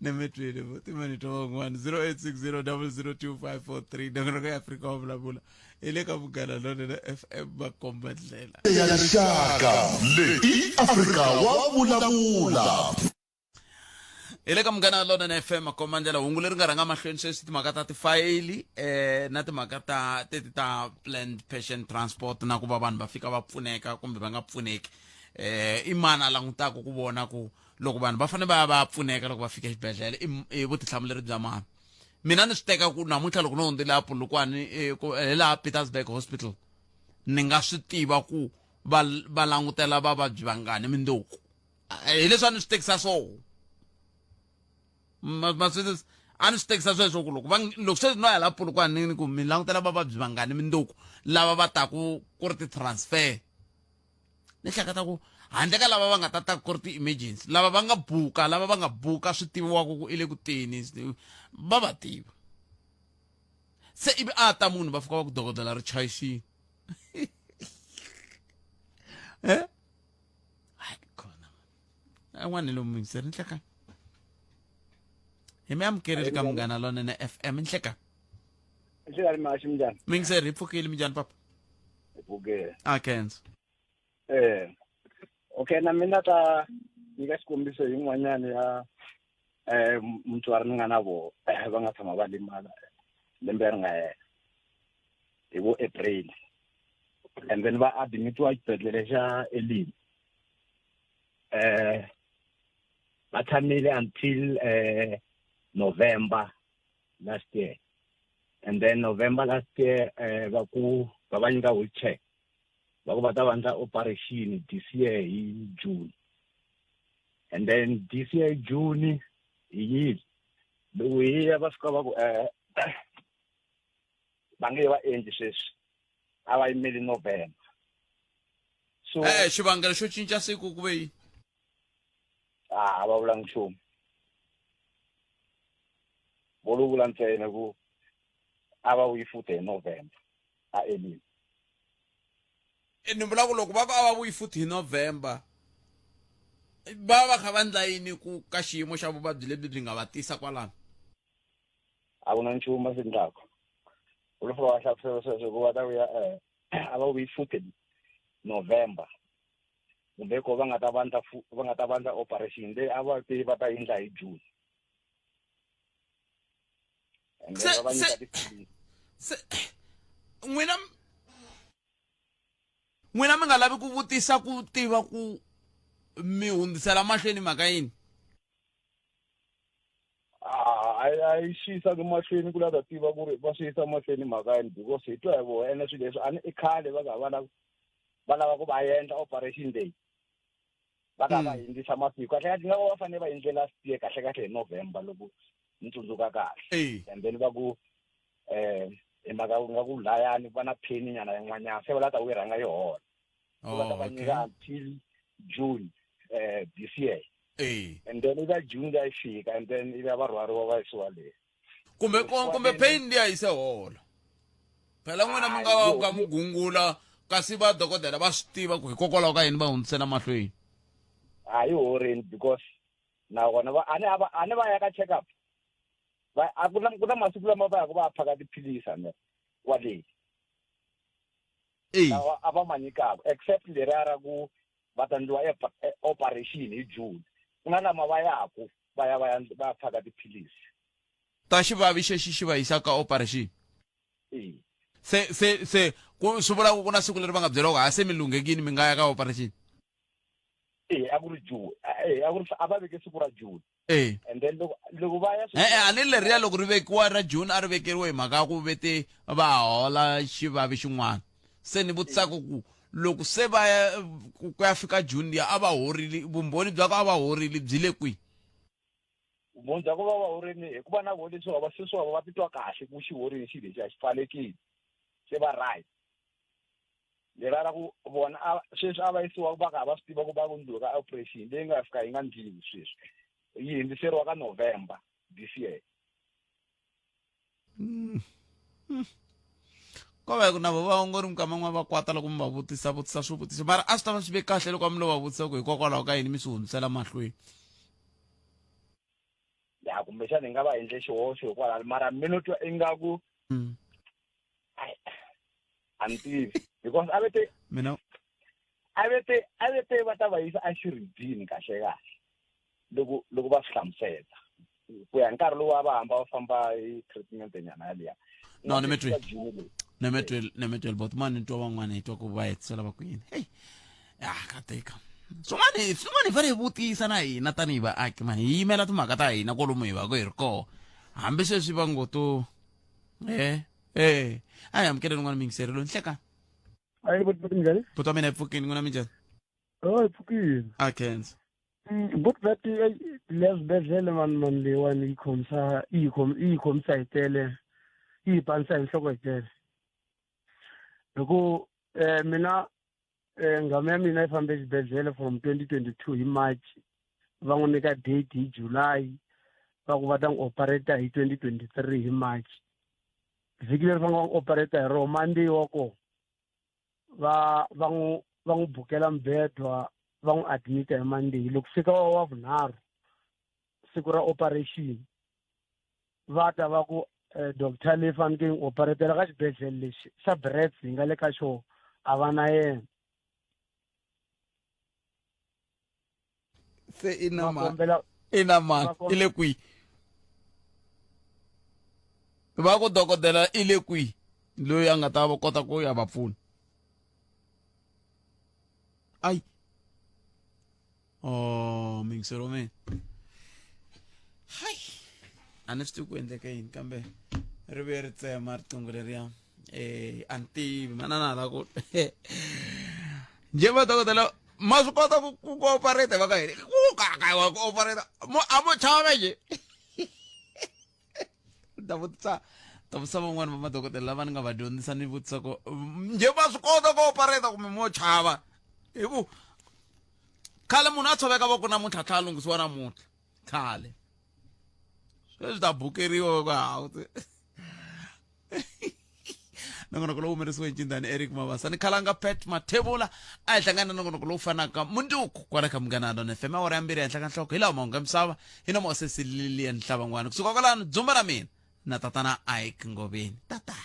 ni mi twile timinete van'wana 0860 002543 nongonoko ya Afrika wa vulavula hi le ka Munghana Lonene FM makomba ndlela ya rixaka leyi i Afrika wa vulavula. Hi le ka Munghana Lonene FM makomba ndlela hungu leri nga rhanga mahlweni sweswi timhaka ta tifayili eh na timhaka ta teti ta planned patient transport na ku va vanhu va fika va pfuneka kumbe va nga pfuneki eh i mani a langutaka ku vona ku loko vanhu va fanele va ya va ya pfuneka loko va fika exibedhlele i vutihlamuleri bya mani mina ni swi teka ku namuntlha loko no hundzile a Polokwane hi laha Pietersburg Hospital ni nga swi tiva ku va va langutela vavabyi vangani mindzuku hi leswi a ni swi tekisa swoho ma swi a ni swi tekisa sweswo ku loko va loko sweswi no ya laha Polokwane ni ku mi langutela vavabyi vangani mindzuku lava va taku ku ri ti-transfer ni hleketa ku handle ka lava va nga ta ta ku ri ti-emergency lava va nga buka lava va nga buka swi tiviwaka ku i le ku teni va va tiva se ivi a ta munhu va fika va ku dokodela ri chayisini eh hayi khona an'wana lomu yingiseri nhlekani hi mi amukerile ka Munghana Lonene FM nhlekani. Nhlekani maxi minjhani? Muyingiseri hi pfukile minjhani papa? Hi pfukile. A khensa. Eh. Okay na mina ta nyika xikombiso yin'wanyana ya eh mutswari ni nga na vona va nga tshama va limala lembe ri nga hela hi vo April and then va admitiwa xibedhlele xa Elim. eh va tshamile until eh November last year and then November last year eh va ku va va nyika wheelchair va ku va ta va endla operation this year hi June and then this year June hi yile loko hi ya va fika va ku eh va nge va endli sweswi a va yimeli November so eh xivangelo xo cinca siku ku ve yini a va vulanga nchumu vo lo vula ntsena ku a va vuyi futhi hi November a elini ni vula ku loko va ku a va vuyi futhi hi November va va kha va ndla yini ku ka xiyimo xa vuvabyi lebyi byi nga va tisa kwalano a ku na nchumu va swi endlaka u lo fika va hlamusela sweswo ku va ta vuya um a va vuyi futhi November kumbe ko va nga ta vandla va nga ta vandla operation leyi a va te va ta endla hi June and then va va nyika tiphilisi se n'wina n'wina mi nga lavi ku vutisa ku tiva ku mi hundzisela mahlweni mhaka yini a a yi swi yisaka mahlweni ku lava ta tiva ku ri va swi yisa mahlweni mhaka yini because hi twa hi vona ene swilo leswi a ni i khale va ka va lava va lava ku va endla operation leyi va ka va hindzisa masiku kahle kahle nga va fanele va endle last year kahle kahle hi November loko ni tsundzuka kahle and then va ku eh hi mhaka ku nga ku layani va na pain nyana yin'wanyana se va la ta wu yi rhanga yi hola va ta va nyika until June eh this year and then iva June ya yi fika and then ivi va rhwariwa va yisiwa le kumbe kumbe pain liya yi se hola phela n'wina mi nga va ka mi gungula kasi va dokodela va swi tiva ku hikokwalaho ka yini va hundzisela mahlweni a yi horini because na vona va a ni a va a ni va ya ka check up va a ku na ku na masiku lama va yaka va ya phaka tiphilisi ane kwale lawa a va ma nyikaka except leriya ra ku va ta ndliwa operation hi June ku na lama va yaku va ya va ya va ya phaka tiphilisi ta xivavi xexi xi va yisa ka operation e se se se ku swi vula ku ku na siku leri va nga byeriwa ku ha se mi lunghekini mi nga ya ka operation e a ku ri June e a ku ri a va veke siku ra June e and then loko loko va ya e-e a ni leriya loko ri vekiwa ra June a ri vekeriwe hi mhaka ya ku vete va hola xivavi xin'wana se ni vutisaka ku loko se va ya ku ya fika June liya a va horile vumbhoni bya ku a va horile byi le kwihi vumbhoni bya ku va va horini hikuva na vona leswi va sweswi va va titwa kahle ku xi horini xilo lexi a xi pfalekile se va right lera ra ku vona a sweswi a va yisiwa va ka va swi tiva ku va ku ndliwe ka operation leyi nga fika yi nga ndliwi sweswi yi hundziseriwa ka November this year ko va ku na vo vaongori minkama yin'wana va kwata loko mi va vutisa vutisa swivutiso mara a swi ta va swi ve kahle loko a mi lo va vutisa ku hikokwalaho ka yini mi swi hundzisela mahlweni ya kumbexana hi nga va endle xihoxo hikwalaho mara mi no twa ingaku a ni tivi because a ve te mina a ve te a ve te va ta va yisa exirindzini kahle kahle loko loko va swi hlamusela ku ya nkarhi lowu a va hamba va famba hi treatment nyana yaliya no ni mi twi ni mi twile ni mi twile but mani ni twa van'wana hi twa ku va hetisela va ku yini heyi ya ka tika swin'wana swin'wana hi fanele hi vutisa na hina tanihi vaaki mani hi yimela timhaka ta hina kwalomu hi va ku hi ri koho hambi sweswi va ngo to e e a hi amukeleni n'wana miyingiseri loyi nhlekani ayi buti minjhani buti wa mina hi pfukini n'wina minjhani oh hi pfukile a khensa buti that leya swibedhlele mani mani leyiwani yi khomisa yi yi khomisa hi tele yi hi panisa hi nhloko hi tele hi ku um mina um nghamu ya mina yi fambe exibedhlele from 2022 hi march va n'wi nyika date hi july va ku va ta n'wi operata hi 2023 hi march vhiki leri va nga n'wi operata hi rona monday wa kona va va n'wi va n'wi bukela mbedwa va n'wi admita hi monday loko fika wa wa vunharhu siku ra operation va ta va ku eh, doctor leyi fanekele yi n'wi operatela ka xibedhlele lexi xa brets hi nga le ka xona a va na yena se i na mani i na mani i le kwihi va ku dokodela i le kwihi loyi a nga ta va kota ku ya va pfuna ayi Oh, muyingiseri wa mina. Hayi. A ni swi tivi ku endleke yini kambe ri vuye ri tsema riqingho leriya. Eh, a ni tivi manana la ku. Njhe madokodela ma swi kota ku ku ku operate va ka hina. Ku ka ka wa ku operate. Mo a mo chava nje. Ta vutisa ta vutisa van'wani va madokodela lava ni nga va dyondzisa ni vutisa ku njhe va swi kota ku operate kumbe mo chava. Hi ku khale munhu a tshoveka voko namuntlha tlhela a lunghisiwa namuntlha khale sweswi ta bukeriwa ku hawu nongonoko lowu humerisiwe ncindani eric mabasa ni khalanga pet mathebula a hi hlangana na nongonoko lowu fanaka mundzuku kwala ka munghana lona fm awara ya mbirhi ehenhla ka nhloko hi lawa mahungu ya misava hi nomo wa sesi lilian hlavan'wana kusuka kwalano dzumba ra mina na tatana ike ngoveni tata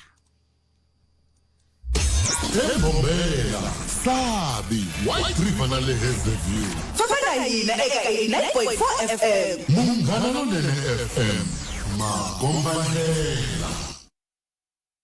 Ebombela, Sabi, White River na le Hazyview. Famba na hina eka 89.4 FM. Munghana Lonene FM, makombandlela.